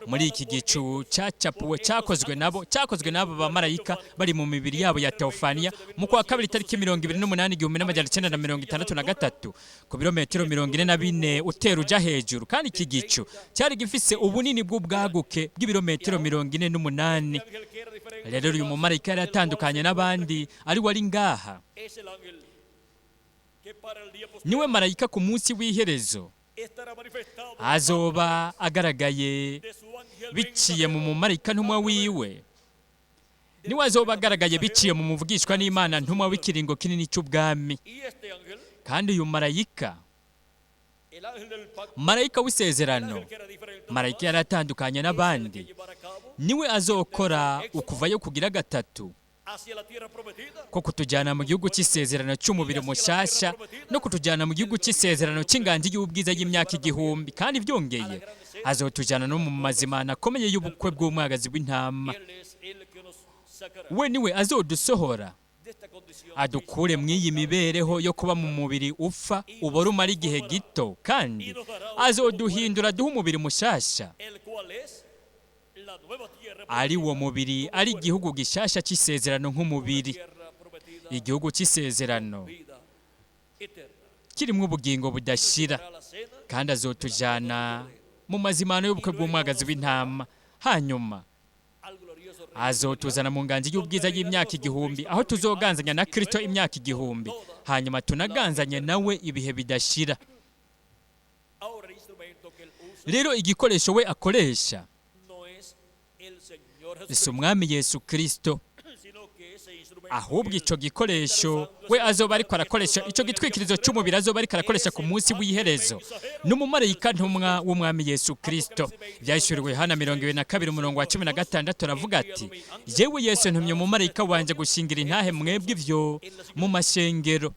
muri iki gicu cyacapuwe, cyakozwe nabo, cyakozwe n'abo bamarayika bari mu mibiri yabo ya teofaniya, mu kwa kabiri tariki 28, 1963, ku birometero 44 utera uja hejuru. Kandi iki gicu cyari gifise ubunini bw'ubwaguke bw'ibirometero 48. Rero uyu mumarayika yari atandukanye n'abandi, ari wari ngaha. Niwe marayika ku munsi w'iherezo azoba agaragaye biciye mu mumarayika ntumwa wiwe. Niwe azoba agaragaye biciye mu muvugishwa n'Imana ntumwa w'ikiringo kinini cy'ubwami. Kandi uyu marayika, marayika w'isezerano, marayika yaratandukanye n'abandi, niwe azokora ukuvayo kugira gatatu ko kutujyana mu gihugu cy'isezerano cy'umubiri mushyashya no kutujyana mu gihugu cy'isezerano cy'inganji y'ubwiza y'imyaka 1000. Kandi byongeye azotujyana no mu mazimana akomeye y'ubukwe bw'umwagazi w'intama. We niwe azodusohora adukure mu iyi mibereho yo kuba mu mubiri upfa ubora umara igihe gito, kandi azoduhindura aduhe umubiri mushyashya, ari wo mubiri ari igihugu gishyashya cy'isezerano nk'umubiri, igihugu cy'isezerano kirimo ubugingo budashira. Kandi azotujyana mu mazimano y'ubukwe bw'umwagazi w'intama. Hanyuma azotuzana mu nganji y'ubwiza y'imyaka 1000, aho tuzoganzanya na Kristo imyaka 1000, hanyuma tunaganzanye nawe ibihe bidashira. Rero igikoresho we akoresha si umwami Yesu Kristo, ahubwo icyo gikoresho we azoba ariko arakoresha, icyo gitwikirizo cy'umubiri azoba ariko arakoresha ku munsi w'iherezo, n'umumarayika ntumwa w'umwami Yesu Kristo. Byahishuriwe Yohana 22 umurongo wa 16, aravuga ati: yewe Yesu ntumye umumarayika wanjye gushingira intahe mwebwe ibyo mu mashengero.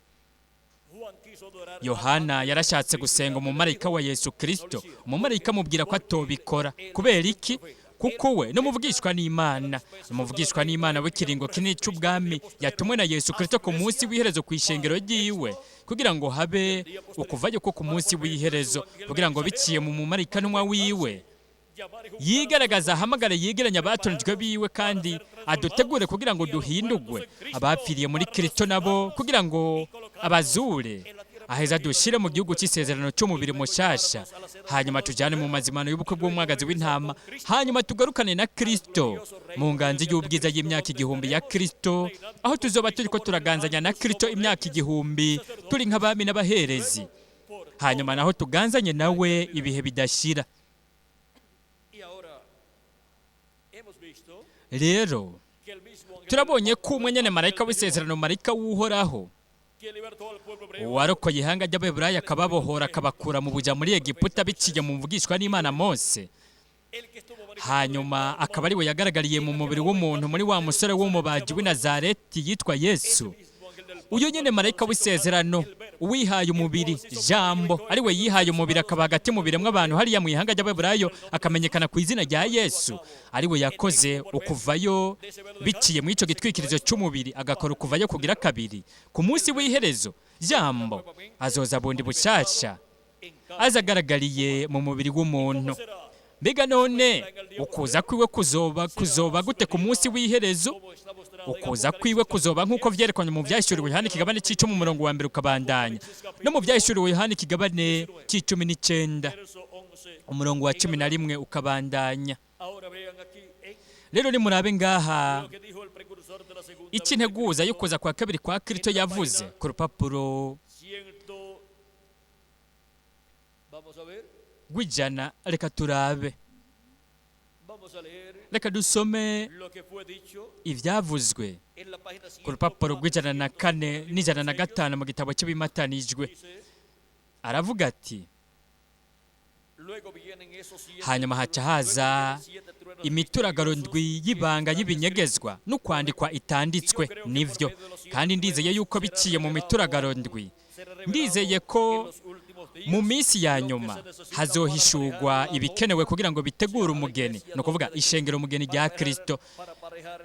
Yohana yarashatse gusenga umumarayika wa Yesu Kristo, umumarayika amubwira ko atobikora. Kubera iki? Kuko we n'umuvugishwa n'Imana, umuvugishwa n'Imana w'ikiringo kinini cy'ubwami yatumwe na Yesu Kristo ku munsi w'iherezo ku ishengero ryiwe, kugira ngo habe ukuvayo ko ku munsi w'iherezo, kugira ngo biciye mu mumarayika ntumwa wiwe yigaragaza, ahamagare yegeranya abatonjwe biwe, kandi adutegure kugira ngo duhindugwe abapfiriye muri Kristo nabo, kugira ngo abazure aheza dushyire mu gihugu cy'isezerano cy'umubiri mushyashya, hanyuma tujyane mu mazimano y'ubukwe bw'umwagazi w'intama, hanyuma tugarukane na Kristo mu nganji y'ubwiza y'imyaka 1000 ya Kristo, aho tuzoba turi ko turaganzanya na Kristo imyaka 1000 turi nk'abami n'abaherezi, hanyuma naho tuganzanye nawe ibihe bidashira. Rero turabonye ko umwe nyene marayika w'isezerano, marayika w'Uhoraho, uwarokoye ihanga ry'Abeburaya akababohora akabakura mu buja muri Egiputa biciye mu mvugishwa n'Imana Mose, hanyuma akaba ari we yagaragariye mu mubiri w'umuntu muri wa musore w'umubaji w'i Nazareti yitwa Yesu. Uyu nyene marayika w'isezerano uwihaye umubiri, Jambo, ari we yihaye umubiri akaba hagati mu biremwa abantu hariya mu ihanga ry'Abeburayo, akamenyekana ku izina rya Yesu, ari we yakoze ukuvayo biciye mu ico gitwikirizo cy'umubiri, agakora ukuvayo kugira kabiri ku munsi w'iherezo. Jambo azoza bundi bushasha azagaragariye mu mubiri w'umuntu. Mbega none ukuza kwiwe kuzoba gute ku munsi w'iherezo? Ukuza kwiwe kuzoba nk'uko vyerekanywe mu Vyahishuriwe Yohana ikigabane c'icumi umurongo wa 1 ukabandanya, no mu Vyahishuriwe Yohana ikigabane c'19 umurongo wa 11 ukabandanya. Rero nimurabe ngaha icy'integuza yo kuza kwa kabiri kwa Kristo yavuze ku rupapuro rw'ijana. Reka turabe, reka dusome ibyavuzwe ku rupapuro rw'104 n'105 mu gitabo cy'ibimatanijwe. Aravuga ati: hanyuma haca haza imituragaro ndwi y'ibanga y'ibinyegezwa no kwandikwa itanditswe. Nivyo, kandi ndizeye yuko biciye mu mituragaro ndwi, ndizeye ko mu minsi ya nyuma hazohishurwa ibikenewe kugira ngo bitegure umugeni, ni ukuvuga ishengero umugeni rya Kristo,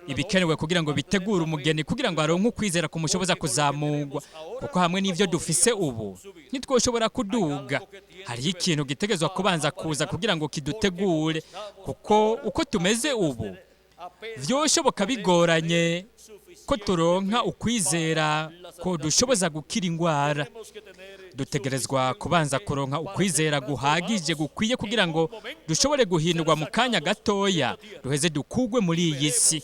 ibikenewe kugira ngo bitegure umugeni, kugira ngo aronke ukwizera kumushoboza kuzamugwa, kuko hamwe n'ivyo dufise ubu ntitwoshobora kuduga. Hariho ikintu gitegerezwa kubanza kuza kugira ngo kidutegure, kuko uko tumeze ubu vyoshoboka bigoranye ko turonka ukwizera ko dushoboza gukira ingwara. Dutegerezwa kubanza kuronka ukwizera guhagije gukwiye kugira ngo dushobore guhindurwa mu kanya gatoya, duheze dukugwe muri iyi si.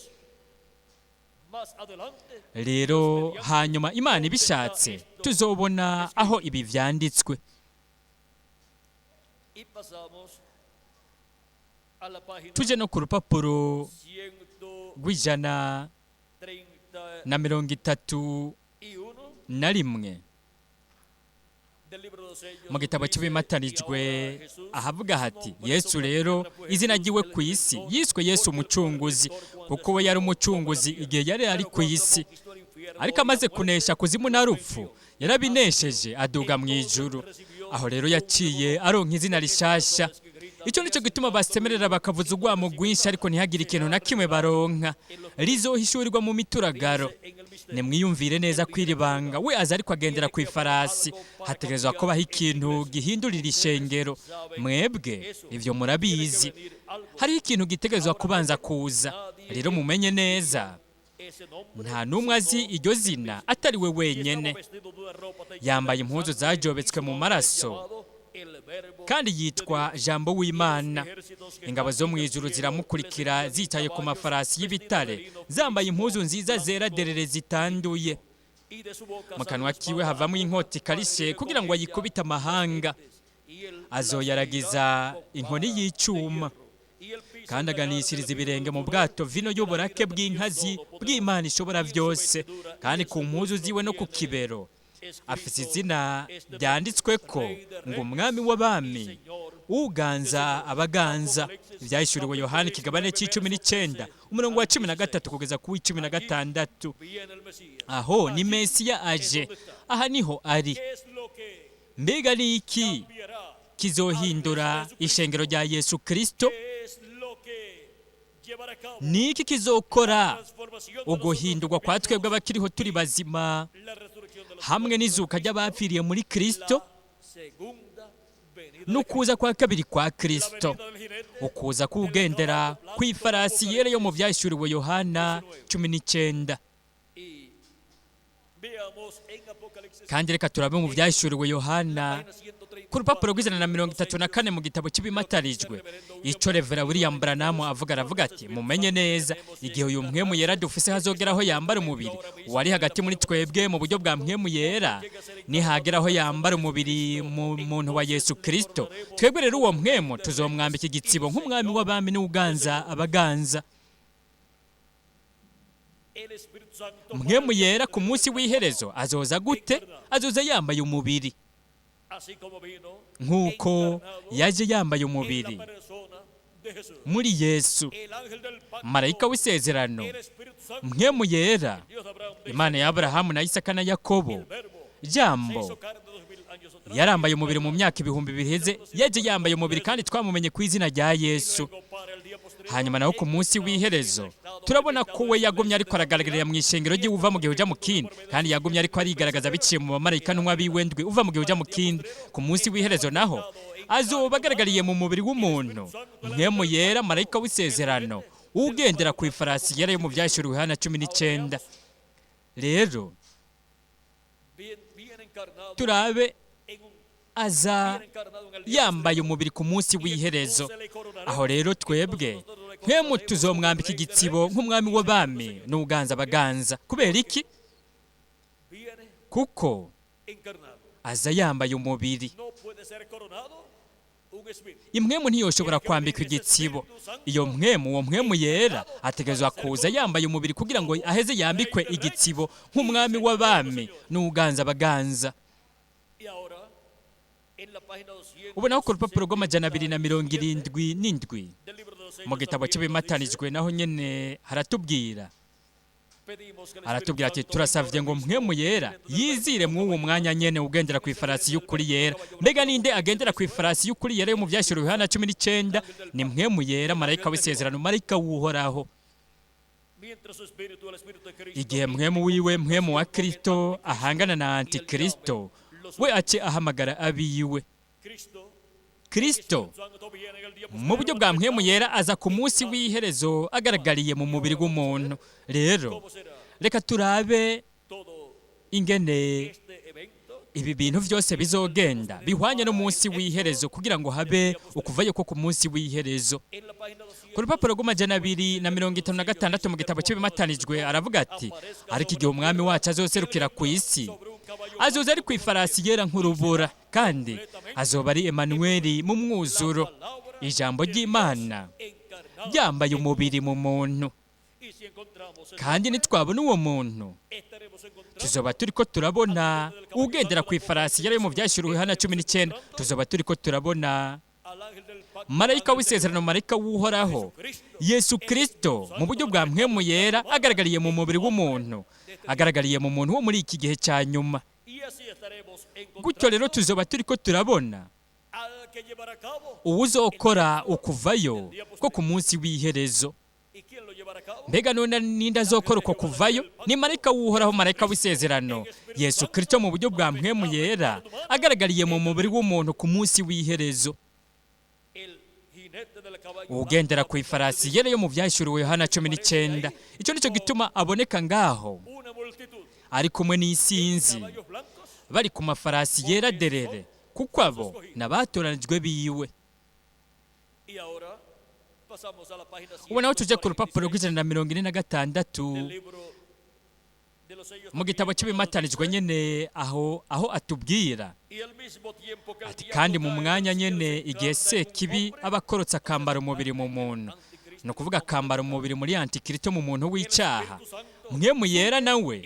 Rero hanyuma Imana ibishatse tuzobona aho ibi vyanditswe. Tuje no ku rupapuro rw'131 mu gitabo cy'ibimatanijwe, ahavuga hati: "Yesu rero izina ryiwe ku isi yiswe Yesu Umucunguzi, kuko we yari umucunguzi igihe yari ari ku isi. Ariko amaze kunesha kuzimu na rupfu, yarabinesheje, aduga mu ijuru. Aho rero yaciye aronka izina rishasha. Icyo nicyo gituma basemerera bakavuza urwamo rwinshi, ariko ntihagire ikintu na kimwe baronka. Rizohishurirwa mu mituragaro. Nimwiyumvire neza ko iri banga, we aza ariko agendera ku ifarasi, hategerezwa kubaho ikintu gihindurira ishengero. Mwebwe ibyo murabizi, hariho ikintu gitegerezwa kubanza kuza. Rero mumenye neza, nta n'umwe azi iryo zina atari we wenyene. Yambaye impuzu zajobetswe mu maraso, kandi yitwa Jambo w'Imana. Ingabo zo mu ijuru ziramukurikira zitaye ku mafarasi y'ibitare, zambaye impuzu nziza zera derere zitanduye. Mu kanwa kiwe havamo inkota ikarishe kugira ngo ayikubite amahanga. Azoyaragiza inkoni y'icuma, kandi aganishiriza ibirenge mu bwato vino y'uburake bw'inkazi bw'Imana ishobora byose. Kandi ku mpuzu ziwe no ku kibero afite izina ryanditswe ko ngo Umwami w'abami, uganza abaganza." Ibyahishuriwe Yohani ikigabane cy'19, umurongo wa 13 kugeza ku w'16. Aho ni Mesiya aje, aha niho ari. Mbega ni iki kizohindura ishengero rya Yesu Kirisito? Ni iki kizokora uguhindurwa kwa twebwe abakiriho turi bazima, hamwe n'izuka ry'abapfiriye muri Kirisito, n'ukuza kwa kabiri kwa Kirisito, ukuza k'ugendera ku ifarasi yera yo mu byahishuriwe Yohana 19? Kandi reka turabe mu byahishuriwe Yohana ku rupapuro rw'134 mu gitabo cy'ibimatarijwe, icyo Revera William Branham avuga. Aravuga ati: "Mumenye neza, igihe uyu Mpwemu Yera dufise hazogera aho yambara umubiri, uwari hagati muri twebwe mu buryo bwa Mpwemu Yera, nihagera aho yambara umubiri mu muntu wa Yesu Kirisito, twebwe rero uwo Mpwemu tuzomwambika igitsibo nk'umwami w'abami n'uganza abaganza." Mpwemu Yera ku munsi w'iherezo azoza gute? Azoza yambaye umubiri, nk'uko yaje yambaye umubiri muri Yesu. Marayika w'isezerano, Mpwemu Yera, Imana ya Aburahamu na Isaka na Yakobo, Jambo, yarambaye umubiri mu myaka ibihumbi biheze. Yaje yambaye umubiri, kandi twamumenye ku izina rya Yesu. Hanyuma naho ku munsi w'iherezo turabona ko we yagumye ariko aragaragarira mu ishengero rye uva mu gihe uja mu kindi, kandi yagumye ariko arigaragaza biciye mu bamarayika ntumwa biwe ndwi uva mu gihe uja mu kindi. Ku munsi w'iherezo naho azoba agaragariye mu mubiri w'umuntu, Mpwemu Yera, marayika w'isezerano, ugendera ku ifarasi yera yo mu byahishuriwe Yohana 19. Rero turabe, aza yambaye umubiri ku munsi w'iherezo. Aho rero twebwe Mpwemu tuzomwambika igitsibo nk'umwami w'abami n'uganza abaganza. Kubera iki? Kuko aza yambaye umubiri. Impwemu ntiyoshobora kwambikwa igitsibo. Iyo mpwemu, uwo Mpwemu Yera, ategerezwa kuza yambaye umubiri kugira ngo aheze yambikwe igitsibo nk'umwami w'abami n'uganza abaganza. Ubu naho ku rupapuro rw'277 mu gitabo cy'ibimatanijwe naho nyene haratubwira, aratubwira ati: "Turasavye ngo Mpwemu Yera yizire mw'uwo mwanya nyene ugendera ku ifarasi y'ukuri yera." Mbega ninde agendera ku ifarasi y'ukuri yera yo mu vyahishuriwe Yohana 19? Ni Mpwemu Yera, marayika w'isezerano, marayika w'Uhoraho. Igihe Mpwemu wiwe, Mpwemu wa Kristo, ahangana na Antikristo, we ace ahamagara abiwe. Kristo mu buryo bwa Mpwemu Yera aza ku munsi w'iherezo agaragariye mu mubiri w'umuntu. Rero reka turabe ingene Ibi bintu byose bizogenda bihwanye n'umunsi w'iherezo kugira ngo habe ukuvayo ko ku munsi w'iherezo. Ku rupapuro rw'amajana 256 mu gitabo cy'ibimatanijwe aravuga ati: "Ariko igihe umwami wacu azoserukira ku isi, azoza ari ku ifarasi yera nk'urubura, kandi azoba ari Emanuweli mu mwuzuro, ijambo ry'Imana ryambaye umubiri mu muntu. Kandi nitwabona uwo muntu, tuzoba turi ko turabona ugendera ku ifarasi yari mu Byashyiriweho Yohana 19. Tuzoba turi ko turabona marayika w'isezerano, marayika w'Uhoraho, Yesu Kirisito mu buryo bwa mpwemu yera, agaragariye mu mubiri w'umuntu, agaragariye mu muntu wo muri iki gihe cya nyuma. Gutyo rero tuzoba turi ko turabona uwuzokora ukuvayo ko ku munsi w'iherezo. Mbega none ninde azokora uko kuvayo? Ni marayika w'Uhoraho, marayika w'isezerano, Yesu Kirisito mu buryo bwa mpwemu yera, agaragariye mu mubiri w'umuntu ku munsi w'iherezo, ugendera ku ifarasi yera yo mu Byashyuriwe Yohana 19. Icyo nicyo gituma aboneka ngaho ari kumwe n'isinzi bari ku mafarasi yera derere, kuko abo n'abatoranijwe biwe." Ubu naho tujye ku rupapuro rw'146 mu gitabo cy'ibimatanijwe nyine, aho atubwira ati: "Kandi mu mwanya nyine igihe Sekibi aba akorotse akambara umubiri mu muntu, ni ukuvuga akambara umubiri muri antikirito, mu muntu w'icyaha, mpwemu yera nawe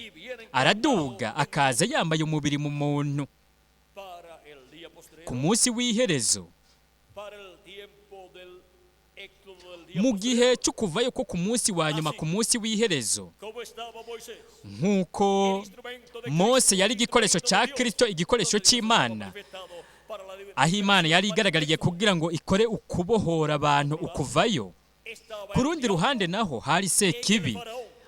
araduga akaza yambaye umubiri mu muntu ku munsi w'iherezo, mu gihe cyo kuvayo ko ku munsi wa nyuma, ku munsi w'iherezo. Nk'uko Mose yari igikoresho cya Kirisito, igikoresho cy'Imana, aho Imana yari igaragariye kugira ngo ikore ukubohora abantu, ukuvayo. Ku rundi ruhande naho hari Sekibi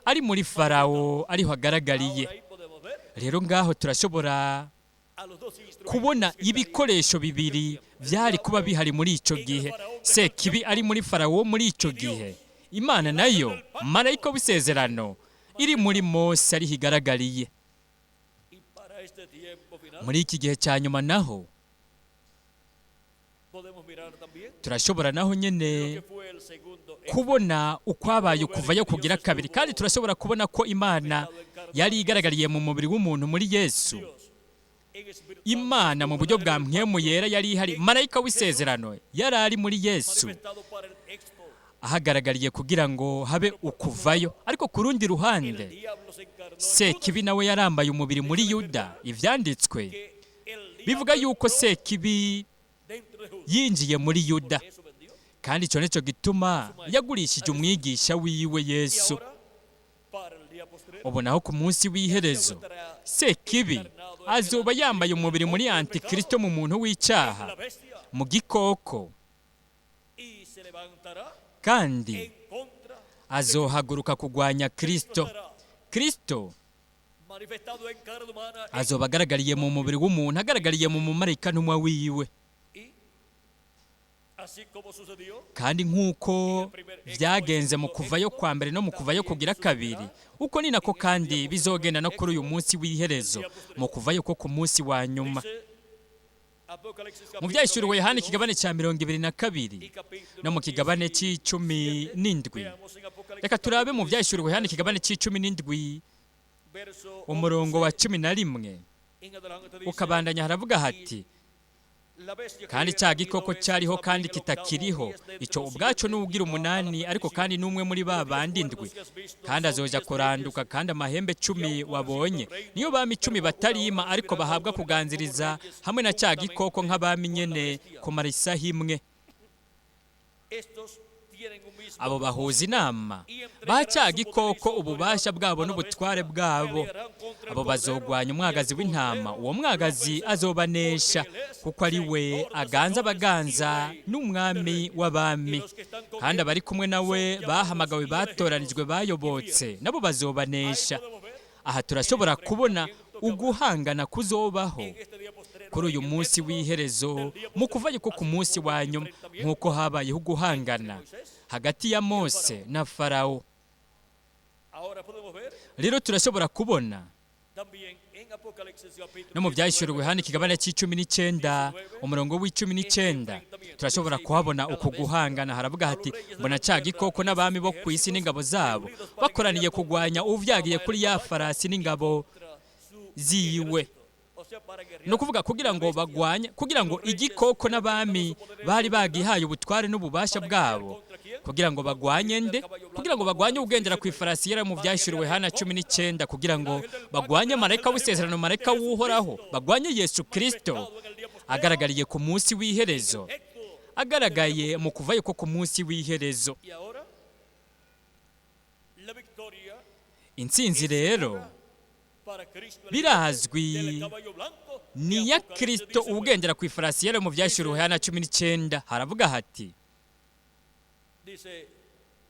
ari muri Farawo, ariho agaragariye. Rero ngaho turashobora kubona ibikoresho bibiri byari kuba bihari muri icyo gihe: Sekibi ari muri Farawo muri icyo gihe, Imana nayo, marayika w'isezerano, iri muri Mose, ariho igaragariye. Muri iki gihe cya nyuma naho turashobora naho nyine kubona ukwabaye ukuvayo kugira kabiri, kandi turashobora kubona ko Imana yari igaragariye mu mubiri w'umuntu muri Yesu. Imana mu buryo bwa mpwemu yera yari ihari, marayika w'isezerano yari ari muri Yesu, ahagaragariye kugira ngo habe ukuvayo. Ariko ku rundi ruhande Sekibi nawe yarambaye umubiri muri Yuda. Ibyanditswe bivuga yuko Sekibi yinjiye muri Yuda, kandi icyo nicyo gituma yagurishije umwigisha wiwe Yesu. Ubu naho ku munsi w'iherezo, Sekibi azoba yambaye umubiri muri antikristo, mu muntu w'icyaha, mu gikoko, kandi azohaguruka kurwanya Kristo. Kristo azoba agaragariye mu mubiri w'umuntu, agaragariye mu mumarayika ntumwa wiwe. Kandi nk'uko byagenze mu kuvayo kwa mbere no mu kuvayo kugira kabiri, uko ni nako kandi bizogenda no kuri uyu munsi w'iherezo, mu kuvayo ko ku munsi wa nyuma." Mu Byahishuriwe Yohana ikigabane cya 22 no mu kigabane cya 17, reka turabe mu Byahishuriwe Yohana ikigabane cya 17, umurongo wa 11 ukabandanya, haravuga hati: "Kandi cya gikoko cyariho kandi kitakiriho, icyo ubwacu n'uwugira umunani, ariko kandi n'umwe muri ba bandi ndwi, kandi azoja kuranduka. Kandi amahembe 10 wabonye niyo bami 10 batarima, ariko bahabwa kuganziriza hamwe na cya gikoko nk'abami nyene kumara isaha imwe. Abo bahuza inama ba cya gikoko ububasha bwabo n'ubutware bwabo. Abo bazogwanya umwagazi w'intama. Uwo mwagazi azobanesha, kuko ari we aganza abaganza n'umwami w'abami, kandi abari kumwe nawe bahamagawe, batoranijwe, bayobotse, nabo bazobanesha." Aha turashobora kubona uguhangana kuzobaho kuri uyu munsi w'iherezo, mu kuvayo ko ku munsi wa nyuma, nk'uko habayeho uguhangana hagati ya Mose na Farawo. Rero turashobora kubona No mu Byahishuriwe hano ikigabane cy'19, umurongo w'19, turashobora kuhabona uku guhangana. Haravuga hati: "Mbona cya gikoko n'abami bo ku isi n'ingabo zabo bakoraniye kugwanya uvyagiye kuri ya farasi n'ingabo ziwe." Ni ukuvuga kugira ngo bagwanye, kugira ngo igikoko n'abami bari bagihaye ubutware n'ububasha bwabo, kugira ngo bagwanye nde? Kugira ngo bagwanye ugendera ku ifarasi yera mu Byahishuriwe Yohana 19, kugira ngo bagwanye marayika w'isezerano, marayika w'Uhoraho, bagwanye Yesu Kirisito agaragariye ku munsi w'iherezo, agaragaye mu kuvayo ko ku munsi w'iherezo. Y ahora, la victoria Intsinzi rero para Cristo, el birazwi del caballo blanco de ni iya Apocalipsis Kirisito 19. ugendera ku ifarasi yera mu Byahishuriwe Yohana 19. Haravuga hati Dice,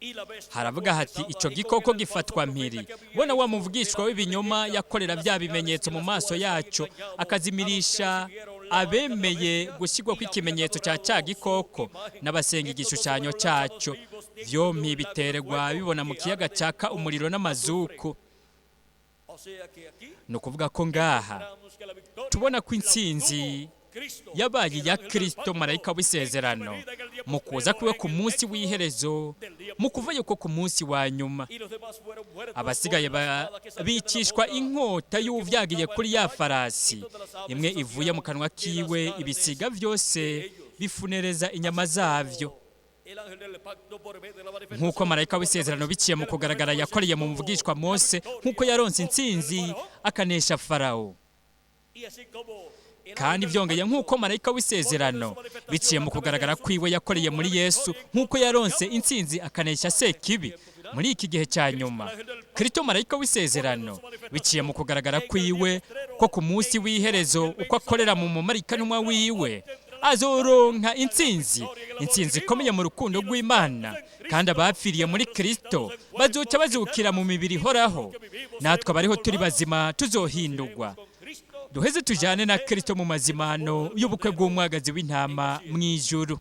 y la bestia haravuga fue hati: apresada "Icyo y con gikoko él el falso gifatwa profeta mpiri, que había bona wa hecho muvugishwa de la w'ibinyoma profeta yakorera las bya señales bimenyetso en mu las maso cuales había yacyo, engañado a los que akazimirisha recibieron la marca de la abemeye bestia gushyirwa y kw'ikimenyetso habían cya cya adorado su gikoko imagen. n'abasenga Estos dos igishushanyo fueron lanzados cyacyo. vivos dentro de Vyompi un lago de biterwa fuego bibona mu que kiyaga arde cyaka con umuriro n'amazuku." azufre. O sea que aquí Ni ukuvuga ko ngaha encontramos que la victoria tubona ko la intsinzi obtuvo Cristo, yabaye el iya ángel del Kristo, pacto, marayika en su w'isezerano, venida en el día mu kuza postrero, kwiwe en ku el munsi éxodo w'iherezo, del día mu postrero. kuvayo ko ku munsi wa nyuma. Y los demás fueron muertos Abasigaye con la espada que salía de la bicishwa boca inkota del que y'uvyagiye montaba kuri el ya caballo, farasi, y todas las aves imwe se ivuye mu saciaron kanwa de las kiwe, carnes ibisiga vyose de ellos. bifunereza inyama zavyo. El ángel del pacto por medio de la Nk'uko manifestación marayika de su w'isezerano biciye mu del kugaragara profeta yakoreye mu Moisés muvugishwa tuvo la Mose, victoria nk'uko yaronse contra el intsinzi faraón. akanesha Farawo. Y así como el ángel Kandi del byongeye, pacto nk'uko marayika w'isezerano biciye mu kugaragara kwiwe yakoreye muri Yesu, nk'uko yaronse intsinzi akanesha Sekibi muri iki gihe cya nyuma, Kristo marayika w'isezerano biciye mu kugaragara kwiwe ko ku munsi w'iherezo, uko akorera mu mumarayika wiwe, azoronka intsinzi, intsinzi ikomeye mu rukundo rw'Imana, kandi abapfiriye muri Kristo bazoca bazukira mu mibiri ihoraho, natwe abariho turi bazima tuzohindurwa, con Cristo duheze tujyane na Kristo mu mazimano y'ubukwe bw'Umwagazi w'Intama mu ijuru.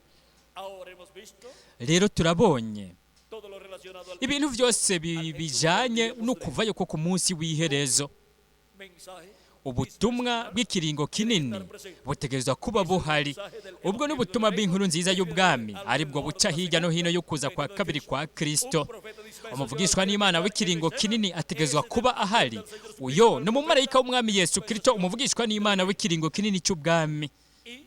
Ahora hemos visto Rero turabonye todo lo relacionado al ibintu byose bijanye no kuvayo ko ku munsi w'iherezo. Mensaje Ubutumwa bw'ikiringo kinini butegerezwa kuba buhari. Ubwo ni ubutumwa bw'inkuru nziza y'ubwami, aribwo buca hirya no hino yo kuza kwa kabiri kwa Kristo. Umuvugishwa n'Imana w'ikiringo kinini ategerezwa kuba ahari. Uyo ni umumarayika w'Umwami Yesu Kristo, umuvugishwa n'Imana w'ikiringo kinini cy'ubwami. Y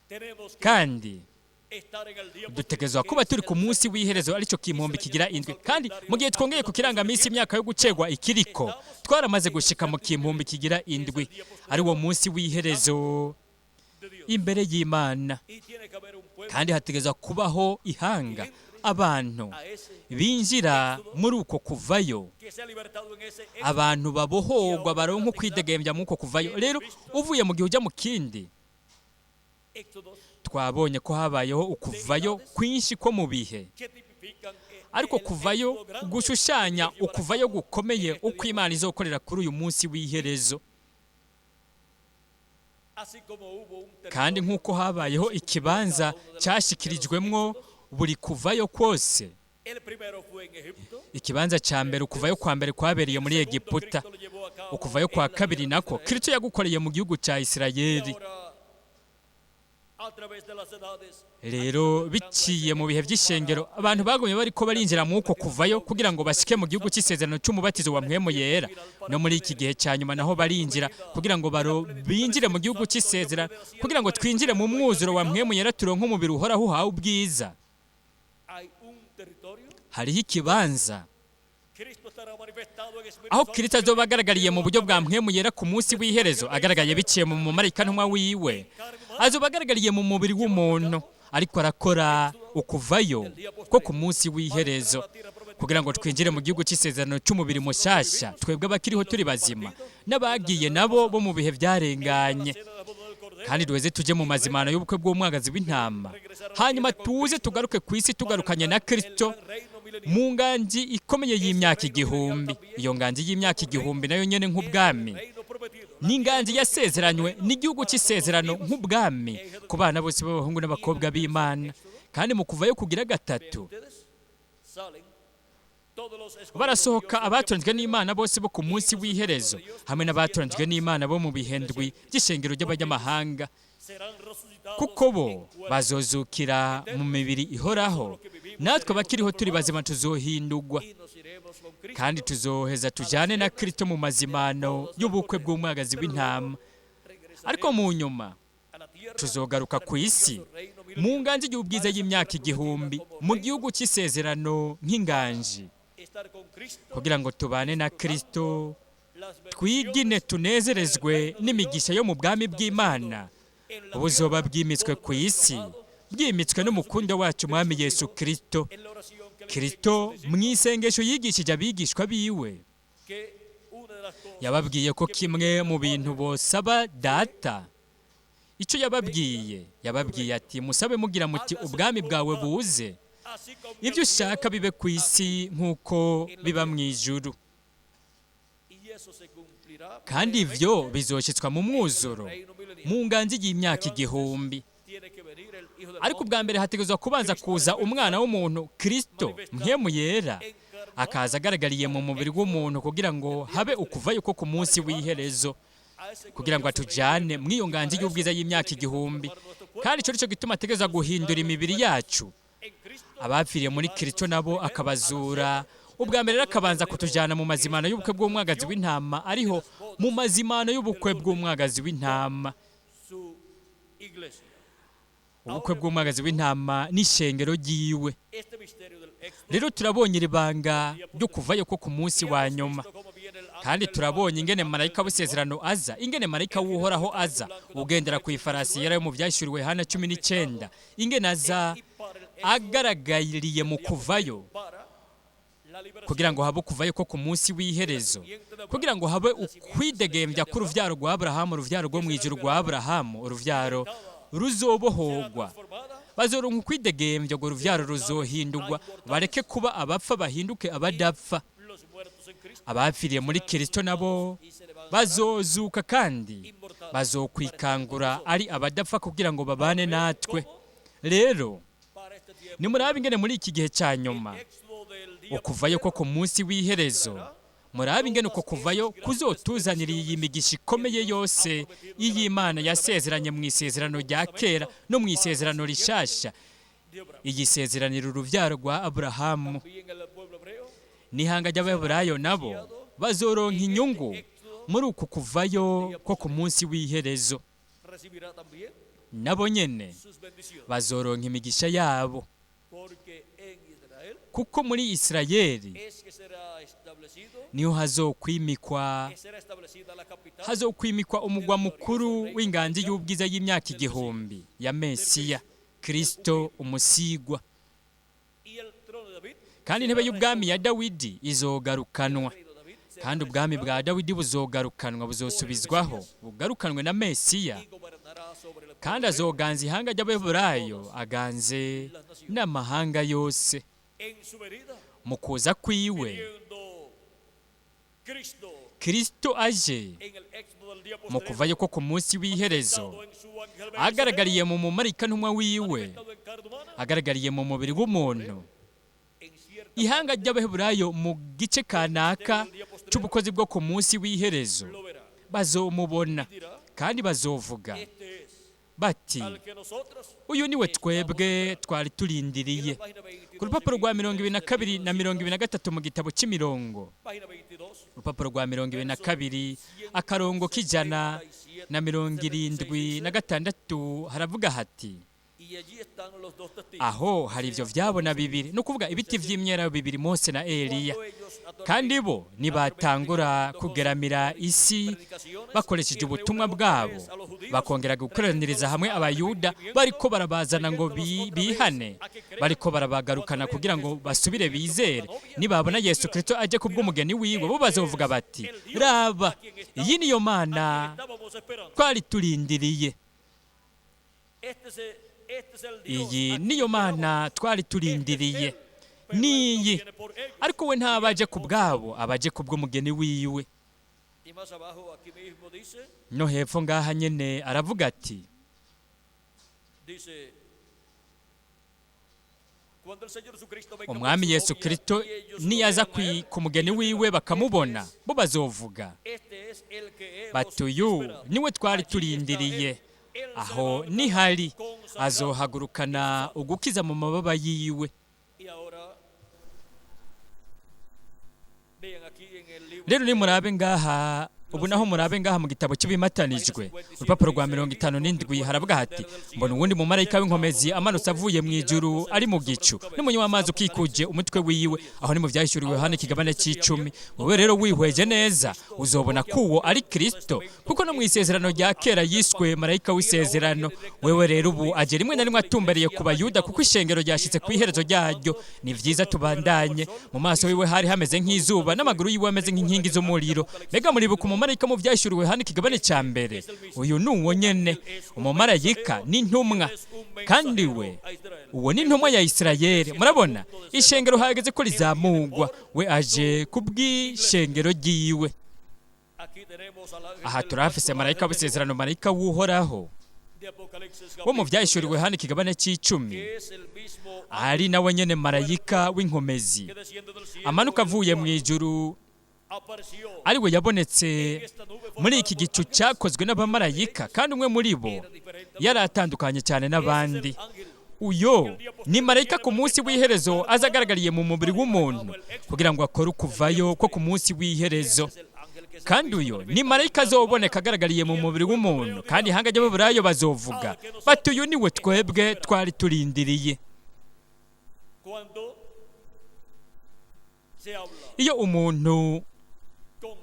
tenemos que Kandi estar en el día dutegerezwa kuba turi ku munsi w'iherezo, aricyo kimpumbi kigira indwi. Kandi mu gihe twongeye ku kirangaminsi imyaka yo gucegwa ikiriko, twaramaze gushika mu kimpumbi kigira indwi, ari wo munsi w'iherezo de Dios. imbere y'Imana. Y tiene que haber un pueblo Kandi hategerezwa kubaho ihanga, abantu a ese binjira muri uko kuvayo, que sea libertado en ese éxodo. abantu babohorwa baronka ukwidegembya muri uko kuvayo. Rero uvuye mu gihe ujya mu kindi, Éxodos twabonye ko habayeho ukuvayo kwinshi ko mu bihe, que tipifican ariko el kuvayo éxodo grande gushushanya que Dios llevará a ukuvayo cabo gukomeye en este uko día. Imana izokorera kuri uyu munsi w'iherezo. Así como hubo un Kandi territorio nk'uko habayeho ikibanza cyashyikirijwemwo buri kuvayo kose, el primero fue en Egipto, ikibanza cya mbere, ukuvayo kwa mbere kwabereye muri el segundo Egiputa, Cristo lo llevó a cabo ukuvayo kwa en la kabiri tierra de nako Israel. Kristo yagukoreye mu gihugu cya Y Isirayeli. ahora, a través de las edades, Rero biciye mu bihe by'ishengero, abantu bagumye bariko barinjira mu uko kuvayo kugira ngo bashike mu gihugu cy'isezerano cy'umubatizo wa Mpwemu Yera. No muri iki gihe cya nyuma naho barinjira kugira ngo binjire mu gihugu cy'isezerano, kugira ngo twinjire mu mwuzuro wa Mpwemu Yera, turonke umubiri uhoraho uhawe ubwiza. Hay un territorio. Hariho ikibanza Cristo estará manifestado en Espíritu aho Santo Kristo azoba agaragariye mu buryo bwa Mpwemu Yera ku munsi w'iherezo, agaragaye biciye mu mumarayika ntumwa wiwe, azoba agaragariye mu mubiri w'umuntu, ariko arakora ukuvayo ko ku munsi w'iherezo kugira ngo twinjire mu gihugu cy'isezerano cy'umubiri mushyashya, twebwe abakiriho turi bazima n'abagiye nabo bo mu bihe byarenganye, cena de la boda del Cordero. kandi duheze tujye mu mazimano y'ubukwe bw'Umwagazi w'Intama, hanyuma tuze tugaruke ku isi tugarukanye na Kristo El gran reino milenario. mu nganji ikomeye y'imyaka 1000. Iyo nganji y'imyaka 1000 nayo nyene nk'ubwami, Reino prometido. n'inganji yasezeranywe n'igihugu cy'isezerano nk'ubwami ku bana bose b'abahungu n'abakobwa b'Imana. Kandi mu kuvayo kugira gatatu, Ustedes salen Barasohoka abatoranijwe n'Imana bose bo ku munsi w'iherezo, hamwe n'abatoranijwe n'Imana bo mu bihendwi by'ishengero ry'abanyamahanga, kuko bo bazozukira mu mibiri ihoraho. Natwe abakiriho turi bazima tuzohindurwa, kandi tuzoheza tujyane na Kristo mu mazimano y'ubukwe bw'umwagazi w'intama. Ariko mu nyuma tuzogaruka ku isi mu nganji y'ubwiza y'imyaka 1000, mu gihugu cy'isezerano nk'inganji, kugira ngo tubane na Kristo, twigine tunezerezwe n'imigisha yo mu bwami bw'Imana buzoba bwimitswe ku isi, bwimitswe n'umukundo wacu Mwami Yesu Kristo. Kristo mu isengesho yigishije abigishwa biwe, yababwiye ko kimwe mu bintu bosaba Data, icyo yababwiye, yababwiye ati: musabe mugira muti ubwami bwawe buze, ibyo ushaka bibe ku isi nk'uko biba mu ijuru. Kandi ibyo bizoshyitswa mu mwuzuro mu nganji y'imyaka 1000. Ariko ubwa mbere hategerezwa kubanza kuza umwana w'umuntu, Kristo mpemu yera, akaza agaragariye mu mubiri w'umuntu, kugira ngo habe ukuvayo ko ku munsi w'iherezo, kugira ngo atujyane mu iyo nganji y'ubwiza y'imyaka 1000. Kandi icyo nicyo gituma ategerezwa guhindura imibiri yacu, abapfiriye muri Kristo nabo akabazura. Ubwa mbere rero akabanza kutujyana mu mazimano y'ubukwe bw'umwagazi w'intama, ariho mu mazimano y'ubukwe bw'umwagazi w'intama. Ubukwe bw'umwagazi w'intama n'ishengero ryiwe. Rero turabonye iri banga ryo kuvayo ko ku munsi wa nyuma, kandi turabonye ingene marayika w'isezerano aza, ingene marayika w'Uhoraho aza ugendera ku ifarasi yera yo mu byashyuriwe Yohana 19, ingene aza agaragariye mu kuvayo, kugira ngo habe ukuvayo ko ku munsi w'iherezo, kugira ngo habe ukwidegembya k'uruvyaro rwa Aburahamu, uruvyaro rwo mu ijuru rwa Aburahamu, uruvyaro ruzobohogwa. Bazoronka ukwidegembya, urwo ruvyaro ruzohindurwa, bareke kuba abapfa bahinduke abadapfa. Abapfiriye muri Kristo nabo bazozuka, kandi bazokwikangura ari abadapfa, kugira ngo babane natwe. Rero nimurabe ingene muri iki gihe cya nyuma ukuvayo ko ku munsi w'iherezo, murabe ingene uko kuvayo kuzotuzanira iyi migisha ikomeye yose iy'Imana yasezeranye mu isezerano rya kera no mu isezerano rishasha, iyi sezeranira uruvyaro rwa Aburahamu. N'ihanga ry'Abaheburayo nabo bazoronka inyungu muri uku kuvayo ko ku munsi w'iherezo, nabo nyene bazoronka imigisha yabo, kuko muri Isirayeli niho hazokwimikwa umugwa mukuru w'inganji y'ubwiza y'imyaka 1000 ya Mesiya, Kristo umusigwa. Kandi intebe y'ubwami ya Dawidi izogarukanwa, kandi ubwami bwa Dawidi buzogarukanwa, buzosubizwaho, bugarukanwe na Mesiya. Kandi azoganza ihanga ry'Abaheburayo, aganze n'amahanga yose. Mu kuza kwiwe, Kristo aje mu kuvayo ko ku munsi w'iherezo, agaragariye mu mumarika ntumwa wiwe, agaragariye mu mubiri w'umuntu, ihanga ry'Abaheburayo mu gice kanaka c'ubukozi bwo ku munsi w'iherezo bazomubona, kandi bazovuga bati: uyu niwe twebwe twari turindiriye. Ku rupapuro rwa 22 na 23 mu gitabo cy'imirongo, urupapuro rwa 22 akarongo k'176 haravuga hati: aho hari ivyo vyabona bibiri, no kuvuga ibiti vy'imyelayo bibiri, Mose na Eliya. Kandi bo nibatangura kugeramira isi bakoresheje ubutumwa bwabo, bakongera gukoraniriza hamwe Abayuda bariko barabazana ngo bihane, bariko barabagarukana kugira ngo basubire bizere. Nibabona Yesu Kristo aje kubw'umugeni wiwe, bo bazovuga bati: raba, iyi niyo Mana twari turindiriye, iyi niyo Mana twari turindiriye, niyi. Ariko we ntabaje ku bwabo, abaje ku bw'umugeni wiwe. No hepfo ngaha nyene aravuga ati: Umwami Yesu Kristo niyaza ku mugeni wiwe bakamubona, bo bazovuga bati: "Uyu niwe twari turindiriye, aho nihari, azohagurukana ugukiza mu mababa yiwe." Rero nimurabe ngaha ubu naho, murabe ngaha mu gitabo cy'ibimatanijwe, urupapuro rwa 57, haravuga hati: "Mbona uwundi mumarayika w'inkomezi amanutse avuye mu ijuru ari mu gicu n'umunywa w'amazi ukikuje umutwe wiwe." Aho ni mu Byahishuriwe Yohana ikigabane c'icumi. Wowe rero wihweje neza uzobona ko uwo ari Kristo, kuko no mu isezerano rya kera yiswe marayika w'isezerano. Wewe rero ubu aje rimwe na rimwe atumberiye ku Bayuda, kuko ishengero ryashitse ku iherezo ryaryo. Ni vyiza, tubandanye. Mu maso wiwe hari hameze nk'izuba, n'amaguru yiwe ameze nk'inkingi z'umuriro. Mbega muribuka umumarayika mu Byahishuriwe Yohana ikigabane ca mbere? Uyu ni uwo nyene. Umumarayika n'intumwa, kandi we uwo ni intumwa ya Isirayeli. Murabona, ishengero hageze ko rizamugwa, we aje kubw'ishengero ryiwe. Aha turahafise marayika w'isezerano, marayika w'Uhoraho wo mu Byahishuriwe hano ikigabane c'icumi, ari nawe nyene marayika w'inkomezi amanuka avuye mu ijuru, ari we yabonetse muri iki gicu cyakozwe n'abamarayika, kandi umwe muri bo yari atandukanye cyane n'abandi. Uyo ni marayika ku munsi w'iherezo aza agaragariye mu mubiri w'umuntu kugira ngo akore ukuvayo ko ku munsi w'iherezo. Kandi uyo ni marayika azoboneka agaragariye mu mubiri w'umuntu, kandi ihanga ry'Ababurayo bazovuga bati: "Uyu ni we twebwe twari turindiriye." Cuando se habla Iyo umuntu con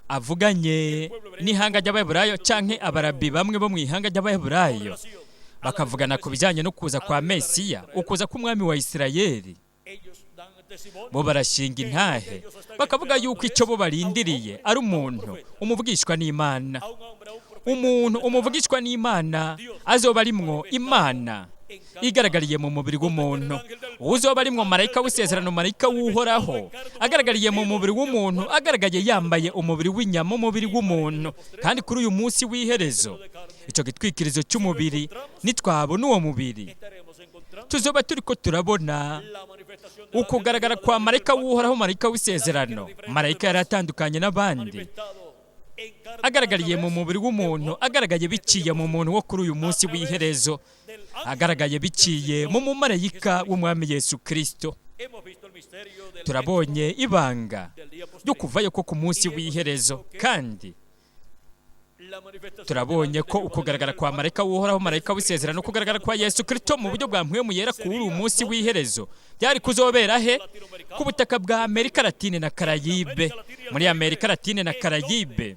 avuganye n'ihanga ry'Abaheburayo canke abarabi bamwe bo mu ihanga ry'Abaheburayo, relación bakavugana ku bijyanye no kuza kwa Mesiya, ukuza k'umwami wa Isirayeli, ellos dan testimonio bo barashinga intahe bakavuga yuko icyo bo barindiriye ari umuntu umuvugishwa n'Imana, a un hombre, a un profeta umuntu umuvugishwa n'Imana azoba arimwo Imana igaragariye mu mubiri w'umuntu. Uzoba arimwo marayika w'isezerano, marayika w'Uhoraho agaragariye mu mubiri w'umuntu, agaragaye yambaye umubiri w'inyama, umubiri w'umuntu. Kandi kuri uyu munsi w'iherezo, icyo gitwikirizo cy'umubiri, nitwabona uwo mubiri, estaremos encontrando tuzoba turiko turabona la manifestación de ukugaragara kwa marayika w'Uhoraho, marayika w'isezerano, marayika yari atandukanye n'abandi, manifestado en carne agaragariye mu mubiri w'umuntu, agaragaye biciye mu muntu wo kuri uyu munsi w'iherezo, agaragaye biciye mu mumarayika w'Umwami Yesu Kristo. Hemos visto el misterio del Turabonye ibanga del día ryo postrero. kuvayo ko ku munsi w'iherezo, kandi La manifestación turabonye ko ukugaragara kwa marayika w'Uhoraho, marayika w'isezerano, kugaragara kwa Yesu Kristo mu buryo bwa mpwemu yera kuri uyu munsi w'iherezo byari kuzobera he? Ku butaka bwa Amerika Latine na Karayibe. Muri Amerika Latine na Karayibe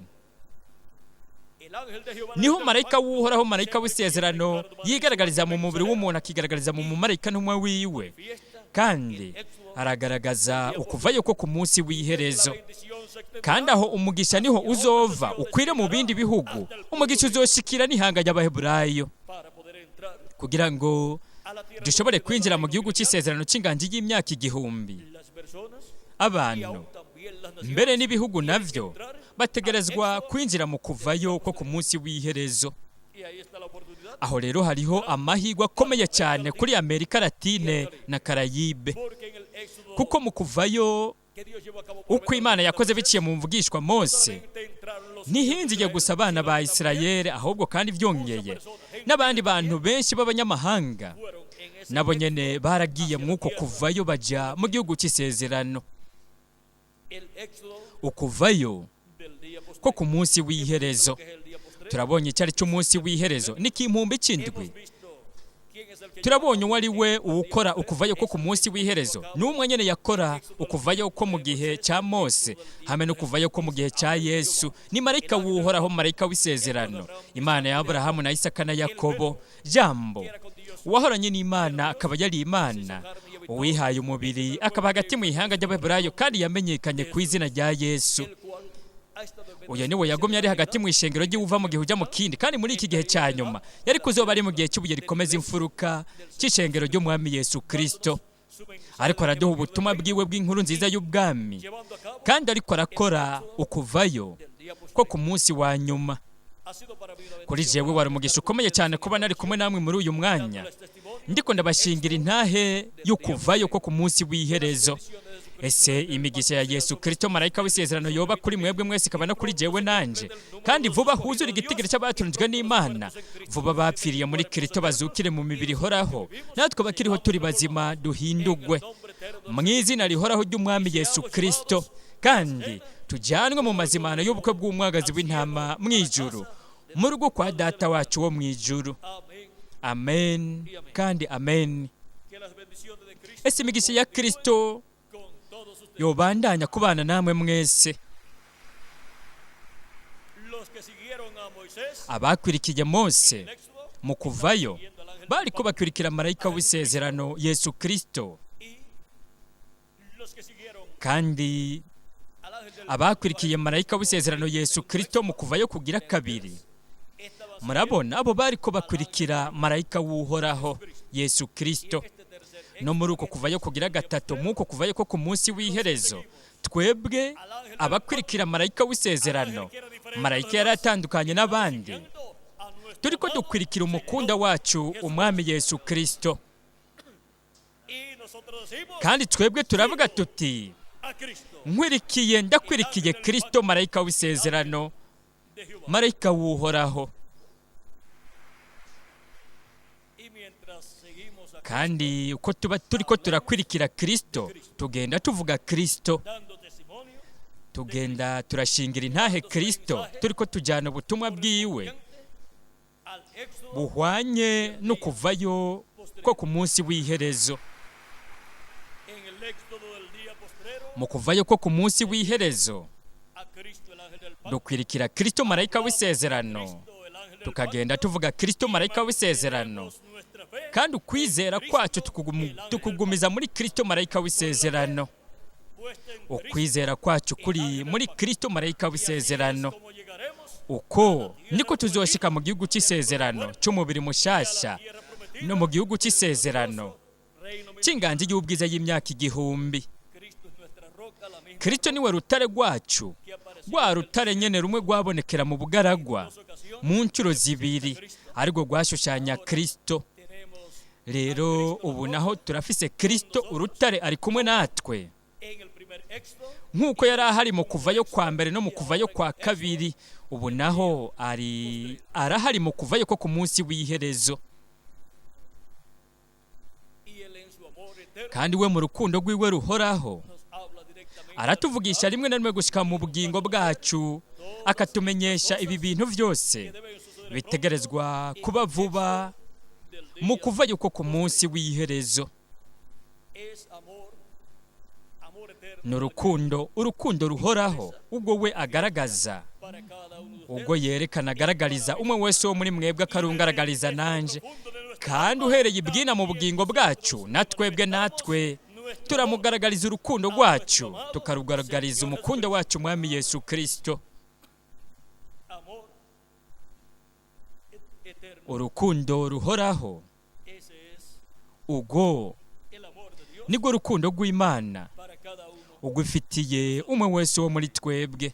el ángel de Jehová niho marayika w'Uhoraho, marayika w'isezerano, yigaragariza mu mubiri w'umuntu, akigaragariza mu mumarayika ntumwa wiwe, fiesta kandi aragaragaza ukuvayo ko ku munsi w'iherezo. Bendición se extenderá Kandi aho umugisha niho uzova ukwire mu bindi bihugu, umugisha uzoshikira n'ihanga ry'Abaheburayo, para poder entrar kugira ngo a la tierra dushobore kwinjira mu gihugu cy'isezerano cy'inganji y'imyaka 1000. Las personas y Abantu aún también las naciones mbere n'ibihugu navyo bategerezwa kwinjira mu kuvayo ko ku munsi w'iherezo. Y ahí está la oportunidad, Aho rero hariho amahirwe akomeye cyane kuri Amerika Latine na Karayibe, porque en el éxodo kuko mu kuvayo que Dios llevó a cabo por uko Imana yakoze biciye mu mvugishwa Mose, solamente entraron los ntihinjiye gusa abana ba Isirayeli, ahubwo kandi byongeye n'abandi bantu benshi b'abanyamahanga fueron en ese nabo nyene baragiye mw'uko kuvayo baja mu gihugu cy'isezerano. El éxodo Ukuvayo del día ko postrero, ku munsi w'iherezo, que es el día postrero. Turabonye icyari cy'umunsi w'iherezo n'ikimpumbi c'indwi. Hemos visto quién es el que Turabonye uwo ari we uwukora ukuvayo ko ku munsi w'iherezo. N'umwe nyene yakora ukuvayo ko mu gihe cya Mose hamwe n'ukuvayo ko mu gihe cya Yesu, ni marayika w'Uhoraho, marayika w'isezerano, Imana ya Aburahamu na Isaka na Yakobo, Jambo uwahoranye n'Imana akaba yari Imana, uwihaye umubiri akaba hagati mu ihanga ry'Abaheburayo, kandi yamenyekanye ku izina rya Yesu. El cual ha estado en Uyu niwe yagumye ari hagati mu ishengero ry'uva mu gihe ujya mu kindi, kandi muri iki gihe cya nyuma yari kuzoba ari mu gihe cy'ubuye rikomeza imfuruka cy'ishengero ry'Umwami Yesu Kristo, su mensaje ariko araduha ubutumwa bwiwe bw'inkuru nziza y'ubwami, llevando a cabo kandi ariko arakora ukuvayo del día ko postrero. ku munsi wa nyuma. Ha sido para mí una Kuri bendición jewe wari umugisha ukomeye cyane kuba nari kumwe namwe muri uyu mwanya, les testimonios Ndiko ndabashingira intahe yo kuvayo ko ku munsi w'iherezo. Ese imigisha ya Yesu Kristo marayika w'isezerano yoba kuri mwebwe mwese, ikaba no kuri jewe nanje. Kandi vuba huzure igitigiri cy'abatunzwe n'Imana, vuba bapfiriye muri Kristo bazukire mu mibiri ihoraho, natwe bakiriho turi bazima duhindugwe mu izina rihoraho ry'Umwami Yesu Kristo, kandi tujyanwe mu mazimano y'ubukwe bw'umwagazi w'intama mu ijuru, mu rugo kwa Data wacu wo mu ijuru. Amén. Amen kandi amen. Que las bendiciones de Cristo Ese imigisha ya Kristo con todos ustedes. yobandanya kubana namwe mwese. Los que siguieron a Moisés Abakwirikiye Mose en el Éxodo mu kuvayo siguiendo al ángel del bariko pacto, bakwirikira marayika w'isezerano Yesu Kristo, y los que siguieron kandi al ángel del abakwirikiye marayika w'isezerano Yesu Kristo mu kuvayo kugira kabiri, estaban murabona abo bariko bakwirikira marayika w'Uhoraho Yesu Kristo. este tercer No muri uko kuvayo kugira gatatu, mw'uko kuvayo ko ku munsi w'iherezo, twebwe abakwirikira marayika w'isezerano, marayika yari atandukanye n'abandi, siguiendo a nuestro turiko amado dukwirikira umukunda wacu Umwami Yesu Kristo. y nosotros decimos Kandi twebwe turavuga tuti: a Cristo nkwirikiye, ndakwirikiye Kristo marayika w'isezerano, de Jehová. marayika w'Uhoraho. Y mientras seguimos a Kandi uko tuba turiko turakwirikira Kristo, tugenda tuvuga Kristo, dando testimonio tugenda turashingira intahe Kristo, turiko tujyana ubutumwa bwiwe al éxodo buhwanye no kuvayo ko ku munsi w'iherezo. en el éxodo del día postrero Mu kuvayo ko ku munsi w'iherezo, a Cristo el ángel del pacto, dukwirikira Kristo marayika w'isezerano, Cristo el ángel del tukagenda tuvuga Kristo marayika w'isezerano, pacto, nuestra fe kandi ukwizera kwacu tukugumiza muri Kristo marayika w'isezerano. puesta en Cristo, Ukwizera kwacu kuri muri Kristo marayika w'isezerano. como llegaremos Uko niko tuzoshika mu gihugu cy'isezerano cy'umubiri mushasha, tierra prometida, no mu gihugu cy'isezerano reino mío. cy'inganji y'ubwiza y'imyaka 1000. Cristo es nuestra roca, la misma Kristo niwe rutare rwacu, que apareció rwa rutare nyene rumwe rwabonekera mu bugaragwa en dos ocasiones. mu nshuro zibiri, arirwo rwashushanya Kristo. Tenemos Rero ubu naho turafise Kristo urutare ari kumwe natwe, en el primer éxodo nk'uko yari ahari mu kuvayo kwa mbere no mu kuvayo kwa kabiri, ubu naho ari arahari mu kuvayo ko ku munsi w'iherezo. y él en su amor eterno Kandi we mu rukundo rwiwe ruhoraho nos habla directamente aratuvugisha rimwe na rimwe gushika mu bugingo bwacu, akatumenyesha ibi bintu byose que deben suceder bitegerezwa kuba vuba del día mu kuvayo ko ku munsi w'iherezo. es amor, amor eterno Ni urukundo, urukundo ruhoraho, ubwo we agaragaza, para cada uno de ustedes. ubwo yerekana agaragariza umwe wese wo muri mwebwe akarungaragariza nanje. Profundo de nuestra Kandi uhereye ibwina mu bugingo bwacu, na twebwe natwe turamugaragariza urukundo rwacu, tukarugaragariza umukunda wacu Umwami Yesu Kristo. amor eterno. Urukundo ruhoraho, Ese es ubwo el amor de Dios nirwo rukundo rw'Imana para cada uno ugufitiye umwe wese wo muri twebwe.